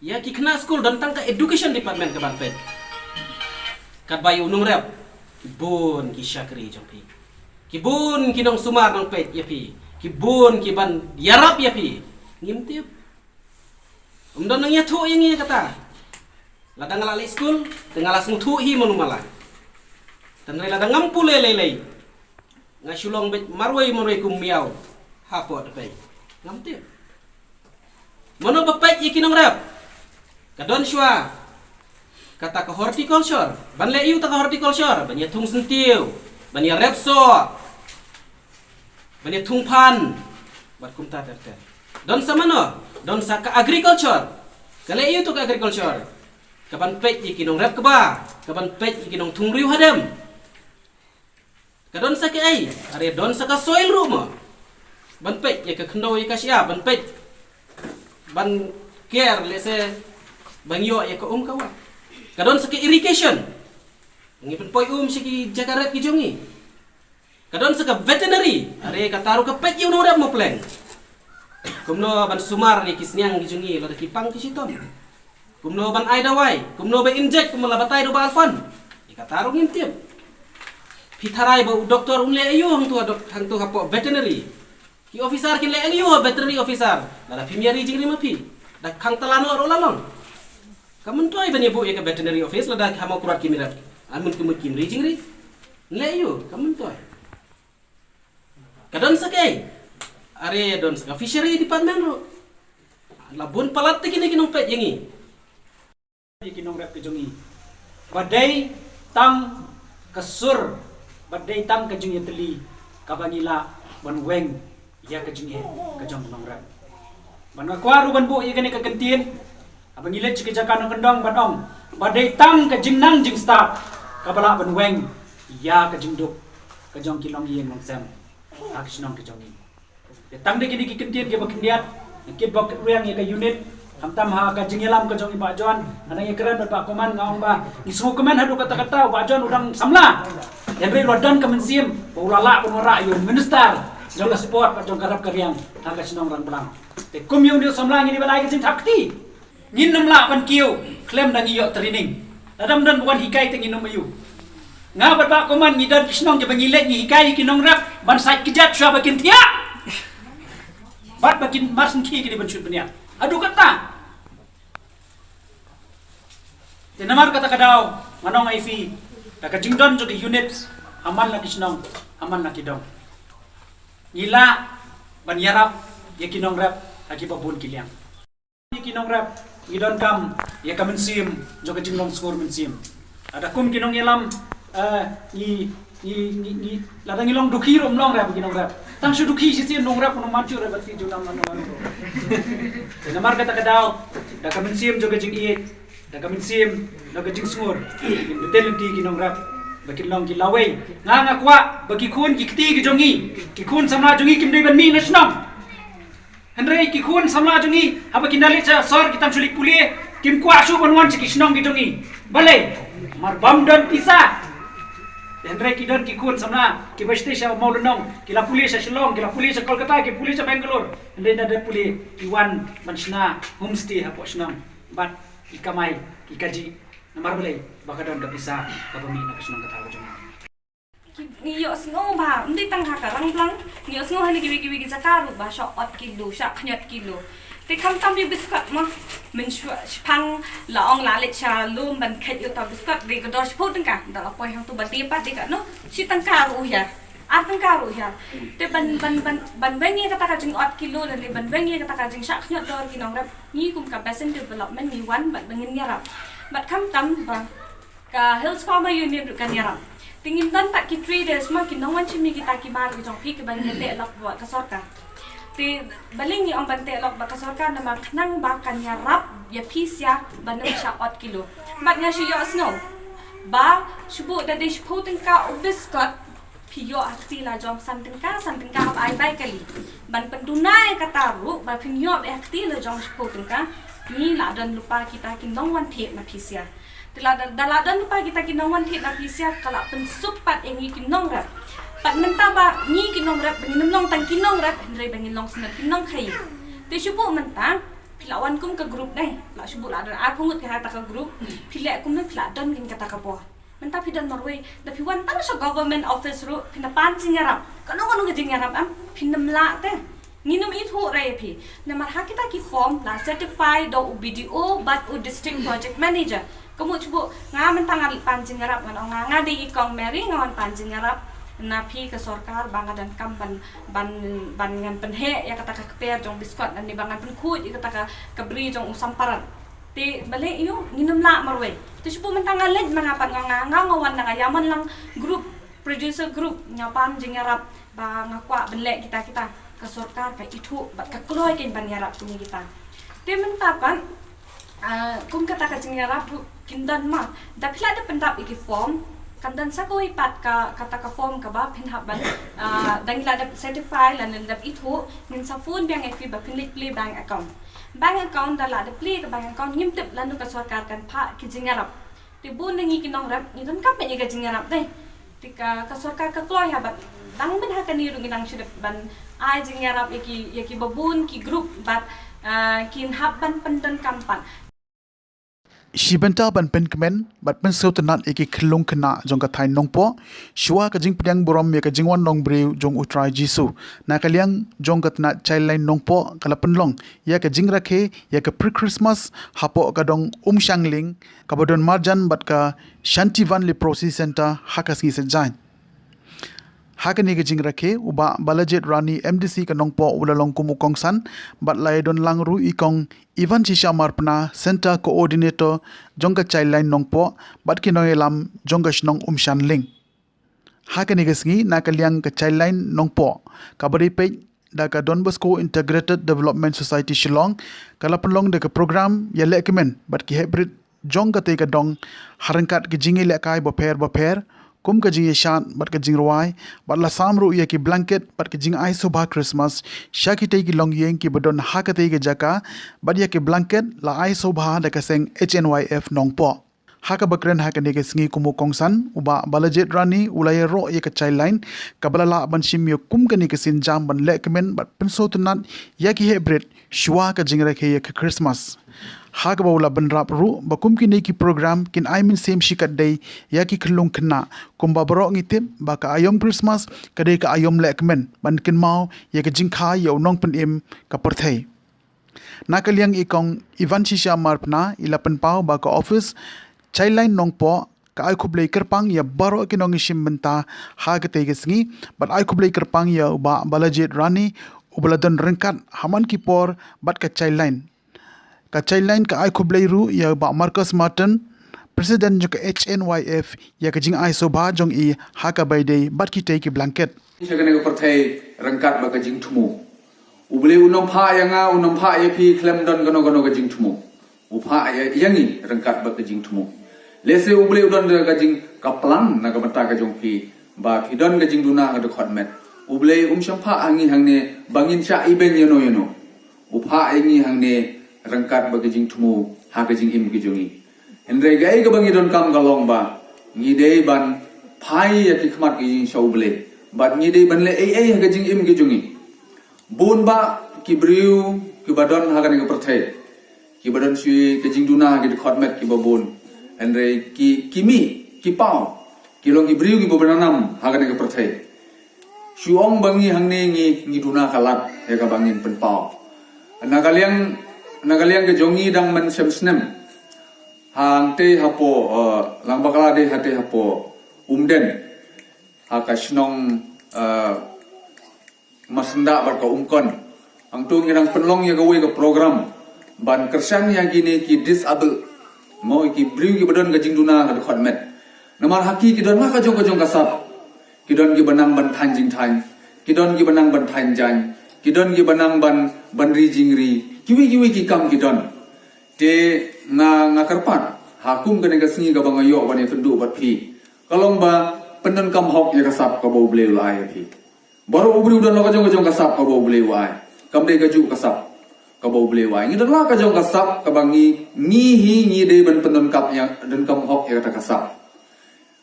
Ïa ki khynnah skul don tang ka education department ka ban peit. Katba ïa u nongrep, ki bun ki shakri jong phi, ki bun ki nongsumar nongpeit ïa phi, ki bun ki ban ïarap ïa phi. Ngim tip. Ym don nang ïathuh ïa ngi kata. Lada nga la leit skul, te nga la sngewthuh hi mano mala. Tang re lada ngam pule lei lei, nga shu long beit marwei marwei kum miaw hapoh tepei. Ngam tip. Mano ba peit ïa ki nongrep? Ka don shuwa kata ka horticulture. Ban leh ïa uta ka horticulture? Ban ïa thung syntiew, ban ïa rep soh, ban ïa thung phan, bad kumta ter ter. Don sa mano? Don sa ka agriculture. Ka leh ïa uta ka agriculture? Ka ban peit ïa ki nongrep kba, ka ban peit ïa ki nongthung riew hadem. Ka don sa kaei? Are don sa ka soil ruh mo. Ban peit ïa ka khyndew ïa ka shyiap, ban peit, ban ker lehse ban ïoh ïa ka um ka wah. Ka don sa ka irrigation. Ngi pynpoi um sha ki jaka rep ki jong ngi. Ka don sa ka veterinary. Are kata ruh ka peit ïa u nongrep mo pleng. Kumno ban sumar ïa ki sniang ki jong ngi lada ki pang ki shitom. Kumno ban ai dawai, kumno ban inject, kumno la batai da u Bah Alfan. Ïa kata ruh ngim tip. Phi tharai ba u doktor un leh aïu hangto, hangto hapoh veterinary? Ki officer kin leh aïu, veterinary officer? Lada phim ïa ri jingri ma phi, da khang tala noh ruh la long. Kam myntoi ban ïa buh ïa ka veterinary office lada ha Mawkyrwat kim ïarap. Amut kumut kim ri jingri. Leh aïu, kam myntoi. Ka don sa kaei? Are don sa ka fishery department ruh. La bun palat te kine ki nongpeit ïa ngi. Ïa ki nongrep ka jong ngi. Ba dei tang ka sur, ba dei tang ka jingïatylli kaba ngi lah ban weng ïa ka jingeh ka jong u nongrep. Ban nga kwah ruh ban buh ïa kane ka kyntien, haba ngi leit sha ki jaka nongkyndong ban ong, ba dei tang ka jingnang jingstad kaba lah ban weng ïa ka jingduk ka jong ki longïing longsem ha ki shnong ki jong ngi. Te tang da kine ki kyntien kiba khyndiat, nga kit bok kit rwiang ïa ka unit, khamtam ha ka jingïalam ka jong i Bah John, nga dang ïakren bad Bah Koman, nga ong ba ngi sngewkmen haduh katta katta u Bah John u dang samla. Hynrei la don ka mynsiem ba u la lah ban wanrah ïa u minister jong ka sport bad jong ka rep ka riang ha ka shnong Rangblang. Te kum ïa une u samla ngi dei ban ai ka jingthap kti. Ngin ym lah ban kiew khlem da ngi ïoh training. Lada ym don ba wan hikai te ngin ym aïu. Nga bad Bah Koman ngi don ki shnong kiba ngi leit ngi hikai ïa ki nongrep ban sait kjat shuwa ba kin thiah. Bad ba kin mar syngkhie ki dei ban shut bniat. Haduh katta. Te namar kata ka daw ngan ong ïa phi, da ka jingdon jong ki unit ha man la ki shnong, ha man la ki dong, ngi lah ban ïarap ïa ki nongrep ha kiba bun ki liang. Ki nongrep ngi donkam ïa ka mynsiem jong ka jinglong sngur mynsiem. Lada kum ki nongïalam, eh, ngi, ngi, ngi, ngi, lada ngi long dukhi ruh ym long re ki nongrep. Tang shu dukhi shisien nongrep u nongman shuh re bad ki junam nongrep. Te namar kata ka daw, da ka mynsiem jong ka jingïeit, da ka mynsiem jong ka jingsngur, ngin bteng lynti ki nongrep ba kin long ki lawei. Nga nga kwah ba ki khun ki kti ki jong ngi, ki khun samla jong ngi kim dei ban mih na shnong. Hynrei ki khun samla jong ngi haba kin da leit sha sor ki tang shu leit pule, kim kwah shuh ban wan sha ki shnong ki jong ngi. Balei? Namar bym don pisa. Hynrei ki don ki khun samla kiba sdei sha Mawlynnong, ki la pule sha Shillong, ki la pule sha Kolkata, ki pule sha Bangalore. Hynrei da dep pule ki wan ban shna homestay hapoh shnong bad ki kamai ki kajih. Namar balei? Ba ka don ka pisa kaba mih na ka shnong ka thaw ka jong ngi. Ki, ngi ïohsngew ba ym dei tang ha ka Rangblang, ngi ïohsngew ha kiwei kiwei ki jaka ruh ba shah ot kilo, shah khynñiot kilo. Te khamtam ïa u biskot mo, mynshuwa shaphang la ong la leit sha lum ban kheit ïa uta u biskot, dei ka dor shiphew tyngka, da la poi hangto ba dei pat dei katno, shi tyngka ruh u hiar, ar tyngka ruh u hiar. Te ban, ban, ban, ban weng ïa kata ka jingot kilo lane ban weng ïa kata ka jingshah khynñiot dor ki nongrep, ngi kum ka Basin Development ngi wan bad ba ngin ïarap. Bad khamtam ba ka Hills Farmer Union ruh kan ïarap. Te ngim don pat ki traders mo, ki nongwan shim ïa kita ki mar ki jong phi kiba ngi teh lok bad ka sorkar. Te balei ngi ong ban teh lok bad ka sorkar, namar khnang ba kan ïarap ïa phi sha ban ym shah ot kilo. Bad nga shu ïohsngew ba shu buh da dei shiphew tyngka u biskot, phi ïoh ha kti la jong san tyngka, san tyngka hap ai bai kali. Ban pynduna ïa kata ruh ba phin ïoh beit ha kti la jong shiphew tyngka, ngi la don lypa kita ki nongwan thied na phi sha. Te la da, da la don lypa kita ki nongwan thied na phi sha, ka la pynsuk pat ïa ngi ki nongrep. Pat mynta ba ngi ki nongrep ba ngin ym long tang ki nongrep, hynrei ba ngin long shen ki nongkhaïi. Te shu buh mynta phi la wan kum ka group ne, la shu buh la don arphew ngut ha kata ka group, phi leh kumno phi la don kin kata ka por. Mynta phi don marwei, da phi wan tang sha government office ruh, phin da pan jingïarap. Kano kano ka jingïarap em, phin ym lah te. Ngin ym ithuh re ïa phi. Namar ha kita ki form la certify da u B D O bad u district project manager. Ka mut shu buh nga mynta nga pan jingïarap, ngan ong nga, nga dei i Kong Mary, nga wan pan jingïarap na phi ka sorkar ba nga donkam ban, ban, ban ngan pynheh ïa kata ka kper jong biskot, ne ba ngan pynkhuid ïa kata ka, ka bri jong u Samparan. Te balei ïoh ngin ym lah marwei. Te shu buh mynta nga leit ma nga pat nga ong nga, nga wan na nga ïaman lang group, producer group, nga pan jingïarap ba nga kwah ban leh kita kita, ka sorkar ka ithuh bad ka kloi kein ban ïarap kine kita. Te mynta pat, ah, kum kata ka jingïarap ruh kin don ma, da phi la dep pyndap ïa ki form, kan don sa kawei pat ka, kata ka form kaba phin hap ban, ah, da ngi la dep certify lane dep ithuh, ngin sa phone biang ïa phi ba phin leit plie bank account. Bank account, da la dep plie ka bank account, ngim tip lano ka sorkar kan phah ki jingïarap. Te bun na ngi ki nongrep ngi donkam ïa ka jingïarap dei. Te ka, ka sorkar ka kloi ha bad dang mynta ha kane ruh ngi dang shu dep ban ai jingïarap ïa ki, ïa kiba bun ki group bad, ah, kin hap ban pyndonkam pat. Shi bynta ban pynkmen bad pynsngewtynnat ïa ki khyllung khynnah jong ka thaiñ Nongpoh shuwa ka jingpdiang burom ïa ka jingwan long briew jong u Trai Jisu, na ka liang jong ka tnat Childline Nongpoh ka la pynlong ïa ka jingrakhe ïa ka pre-Christmas hapoh ka dong Umshangling, kaba don marjan bad ka Shantivan Leprosy Center ha ka sngi Saitjaiñ. Ha kane ka jingrakhe, u Bah Balajied Rani, M D C ka Nongpoh, u la long kum u kongsan bad la ïadon lang ruh i Kong Ivan Shisha Marpna, Center Coordinator jong ka Childline Nongpoh, bad ki nongïalam jong ka shnong Umshangling. Ha kane ka sngi, na ka liang ka Childline Nongpoh, kaba dei peit da ka Don Bosco Integrated Development Society Shillong, ka la pynlong da ka program ïalehkmen bad ki heprit jong katei ka dong ha ryngkat ki jingïalehkai bapher bapher, kum ka jingïashad bad ka jingrwai, bad la sam ruh ïa ki blanket bad ki jingai sngewbha Christmas sha kitei ki longïing kiba don ha katei ka jaka, bad ïa ki blanket la ai sngewbha da ka seng H N Y F Nongpoh. Ha kaba kren ha kane ka sngi kum u kongsan, u Bah Balajied Rani u la ïaroh ïa ka Childline kaba la lah ban shim ïa kum kane ka sienjam ban lehkmen bad pynsngewtynnat ïa ki heprit shuwa ka jingrakhe ïa ka Christmas. Ha kaba u la bynrap ruh ba kum kine ki program kin ai mynsiem shikatdei ïa ki khyllung khynnah, kumba baroh ngi tip ba ka aïom Christmas ka dei ka aïom lehkmen ban kynmaw ïa ka jingkha ïa u nongpynim ka pyrthei. Na ka liang i Kong Ivan Shisha Marpna i la pynpaw ba ka office Childline Nongpoh ka ai khublei kyrpang ïa baroh ki nongïashim bynta ha katei ka sngi, bad ai khublei kyrpang ïa u Bah Balajied Rani uba la don ryngkat ha man ki por bad ka Childline. Ka Childline ka ai khublei ruh ïa u Bah Marcus Martin, President jong ka H N Y F, ïa ka jingai sngewbha jong i ha kaba ïadei bad kitei ki blanket. Sha kane ka pyrthei ryngkat bad ka jingthmu. U Blei un ym phah ïa nga, un ym phah ïa phi khlem don kano kano ka jingthmu. U phah ïa, ïa ngi ryngkat bad ka jingthmu. Lehse U Blei u don da ka jing, ka plan na ka bynta ka jong phi ba phi don ka jingduna ka dkhot met. U Blei um shym phah ha ngi hangne ba ngin shah ibeiñ ïano ïano. U phah ïa ngi hangne ryngkat bad ka jingthmu ha ka jingim ka jong ngi. Hynrei kaei kaba ngi donkam ka long ba ngi dei ban phai ïa ki khmat ka jong ngi sha U Blei bad ngi dei ban leh ei ei ha ka jingim ka jong ngi. Bun bah ki briew kiba don ha kane ka pyrthei kiba don shuh ka jingduna ki dkhot met kiba bun. Hynrei ki, ki mih, ki paw, ki long ki briew kiba bun nam ha kane ka pyrthei. Shu ong ba ngi hangne ngi, ngi duna ka lad ïa kaba ngin pynpaw. Na ka liang, na ka liang ka jong ngi dang mynshem snem. Hangtei hapoh, eh, Langbakla dei hatei hapoh Umden. Ha ka shnong, eh, Masyndah bad ka Umkon. Hangto ngi dang pynlong ïa kawei ka program ban kyrshan ïa kine ki disable. Mo, ki briew kiba don ka jingduna ka dkhot met. Namar ha ki ki don la ka jong ka jong ka sap. Ki don kiba nang ban thaiñ jingthaiñ. Ki don kiba nang ban thaiñ jaiñ. Ki don kiba nang ban, ban ri jingri. Kiwei kiwei ki kam ki don. Te nga, nga kyrpad ha kum kane ka sngi kaba nga ïoh ban ïakynduh bad phi, ka long ba pyndonkam hok ïa ka sap kaba U Blei u la ai ïa phi. Baroh u briew u don la ka jong ka jong ka sap kaba U Blei u ai. Kam dei kajuh ka sap kaba U Blei u ai. Ngi don la ka jong ka sap kaba ngi, ngi hi ngi dei ban pyndonkam ïa, donkam hok ïa kata ka sap.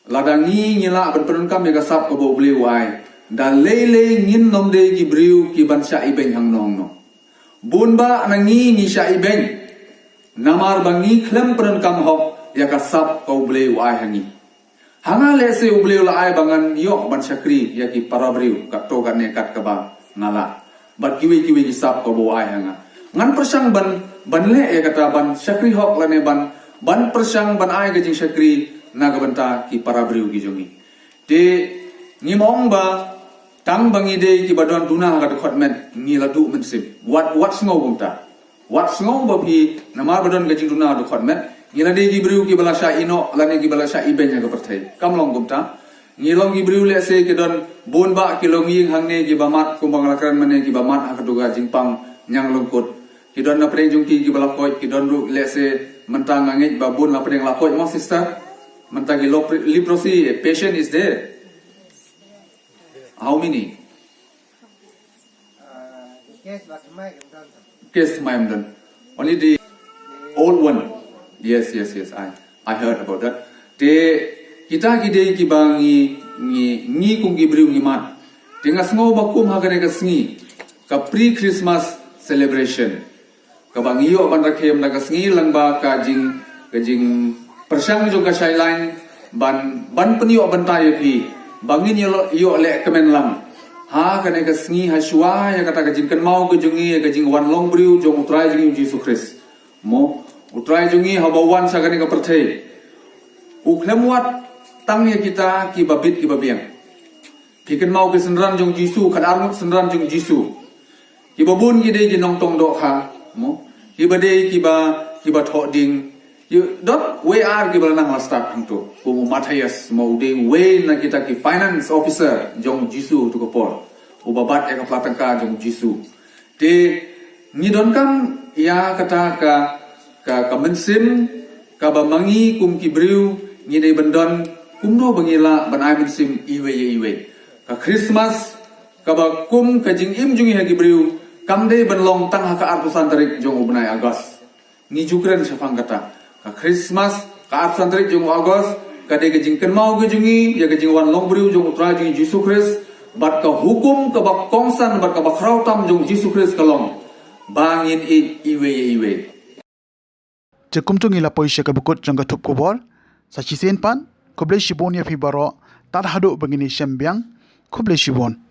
Lada ngi ngi lah ban pyndonkam ïa ka sap kaba U Blei u ai, da lei lei ngin ym dei ki briew kiban shah ibeiñ hangno hangno. Bun bah na ngi ngi shah ibeiñ namar ba ngi khlem pyndonkam hok ïa ka sap ka U Blei u ai ha ngi. Ha nga lehse U Blei u la ai ba ngan ïoh ban shakri ïa ki para briew katto katne kat kaba nga lah. Bad kiwei kiwei ki sap kaba u ai ha nga. Ngan pyrshang ban, ban leh ïa kata ban shakri hok lane ban, ban pyrshang ban ai ka jingshakri na ka bynta ki para briew ki jong ngi. Te ngim ong ba tang ba ngi dei kiba don duna ha ka dkhot met ngi la duh mynsiem. Wat, wat sngew kumta. Wat sngew ba phi namar ba don ka jingduna ha ka dkhot met ngi la dei ki briew kiba la shah ïehnoh lane kiba la shah ibeiñ ha ka pyrthei. Kam long kumta. Ngi long ki briew lehse ki don bun bah ki longïing hangne kiba mad kumba nga la kren mynne kiba mad ha ka duga jingpang ñiang lyngkut. Ki don na pdeng jong ki kiba la koit, ki don ruh lehse mynta nga ngeit ba bun la pdeng la koit mo sister. Mynta ki lop-, leprosy patient is there. How many? Case ba thymmai kan don. Case thymmai ym don. Only the old one. Yes, yes, yes. I, I heard about that. Te kita ki dei kiba ngi, ngi, ngi kum ki briew ngi mad. Te nga sngew ba kum ha kane ka sngi ka pre-Christmas celebration kaba ngi ïoh ban rakhe mynta ka sngi lyngba ka jing, ka jingpyrshang jong ka Shailain ban, ban pynïoh bynta ïa phi ba ngin ïoh, ïoh leh kmen lang ha kane ka sngi ha shuwa ïa kata ka jingkynmaw ka jong ngi ïa ka jingwan long briew jong U Trai jong ngi U Jisu Khrist. Mo, U Trai jong ngi haba wan sha kane ka pyrthei u khlem wad tang ïa kita kiba bit kiba biang. Phi kynmaw ki synran jong Jisu, khatar ngut synran jong Jisu. Kiba bun ki dei ki nongtong dohkha, mo. Kiba dei kiba, kiba thoh ding. Ki don wei ar kiba la nang la stad hangto. Kum u Matthias, mo, u dei uwei na kita ki finance officer jong Jisu tu ka por. Uba bat ïa ka pla tyngka jong Jisu. Te ngi donkam ïa kata ka, ka, ka mynsiem kaba ma ngi kum ki briew ngi dei ban don kumno ba ngi lah ban ai mynsiem iwei ïa iwei. Ka Christmas kaba kum ka jingim jong ngi ha ki briew kam dei ban long tang ha ka arphew san tarik jong u bnai August. Ngi ju kren shaphang kata. Ka Christmas ka arphew san tarik jong u August ka dei ka jingkynmaw ka jong ngi ïa ka jingwan long briew jong U Trai jong ngi Jisu Khrist bad ka hukum kaba kongsan bad kaba khraw tam jong Jisu Khrist ka long ba ngin ïeit iwei ïa iwei. Te kumta ngi la poi sha kaba kut jong ka thup khubor. Sa shisien pat, khublei shibun ïa phi baroh, tad haduh ba ngin ïashem biang. Khublei shibun.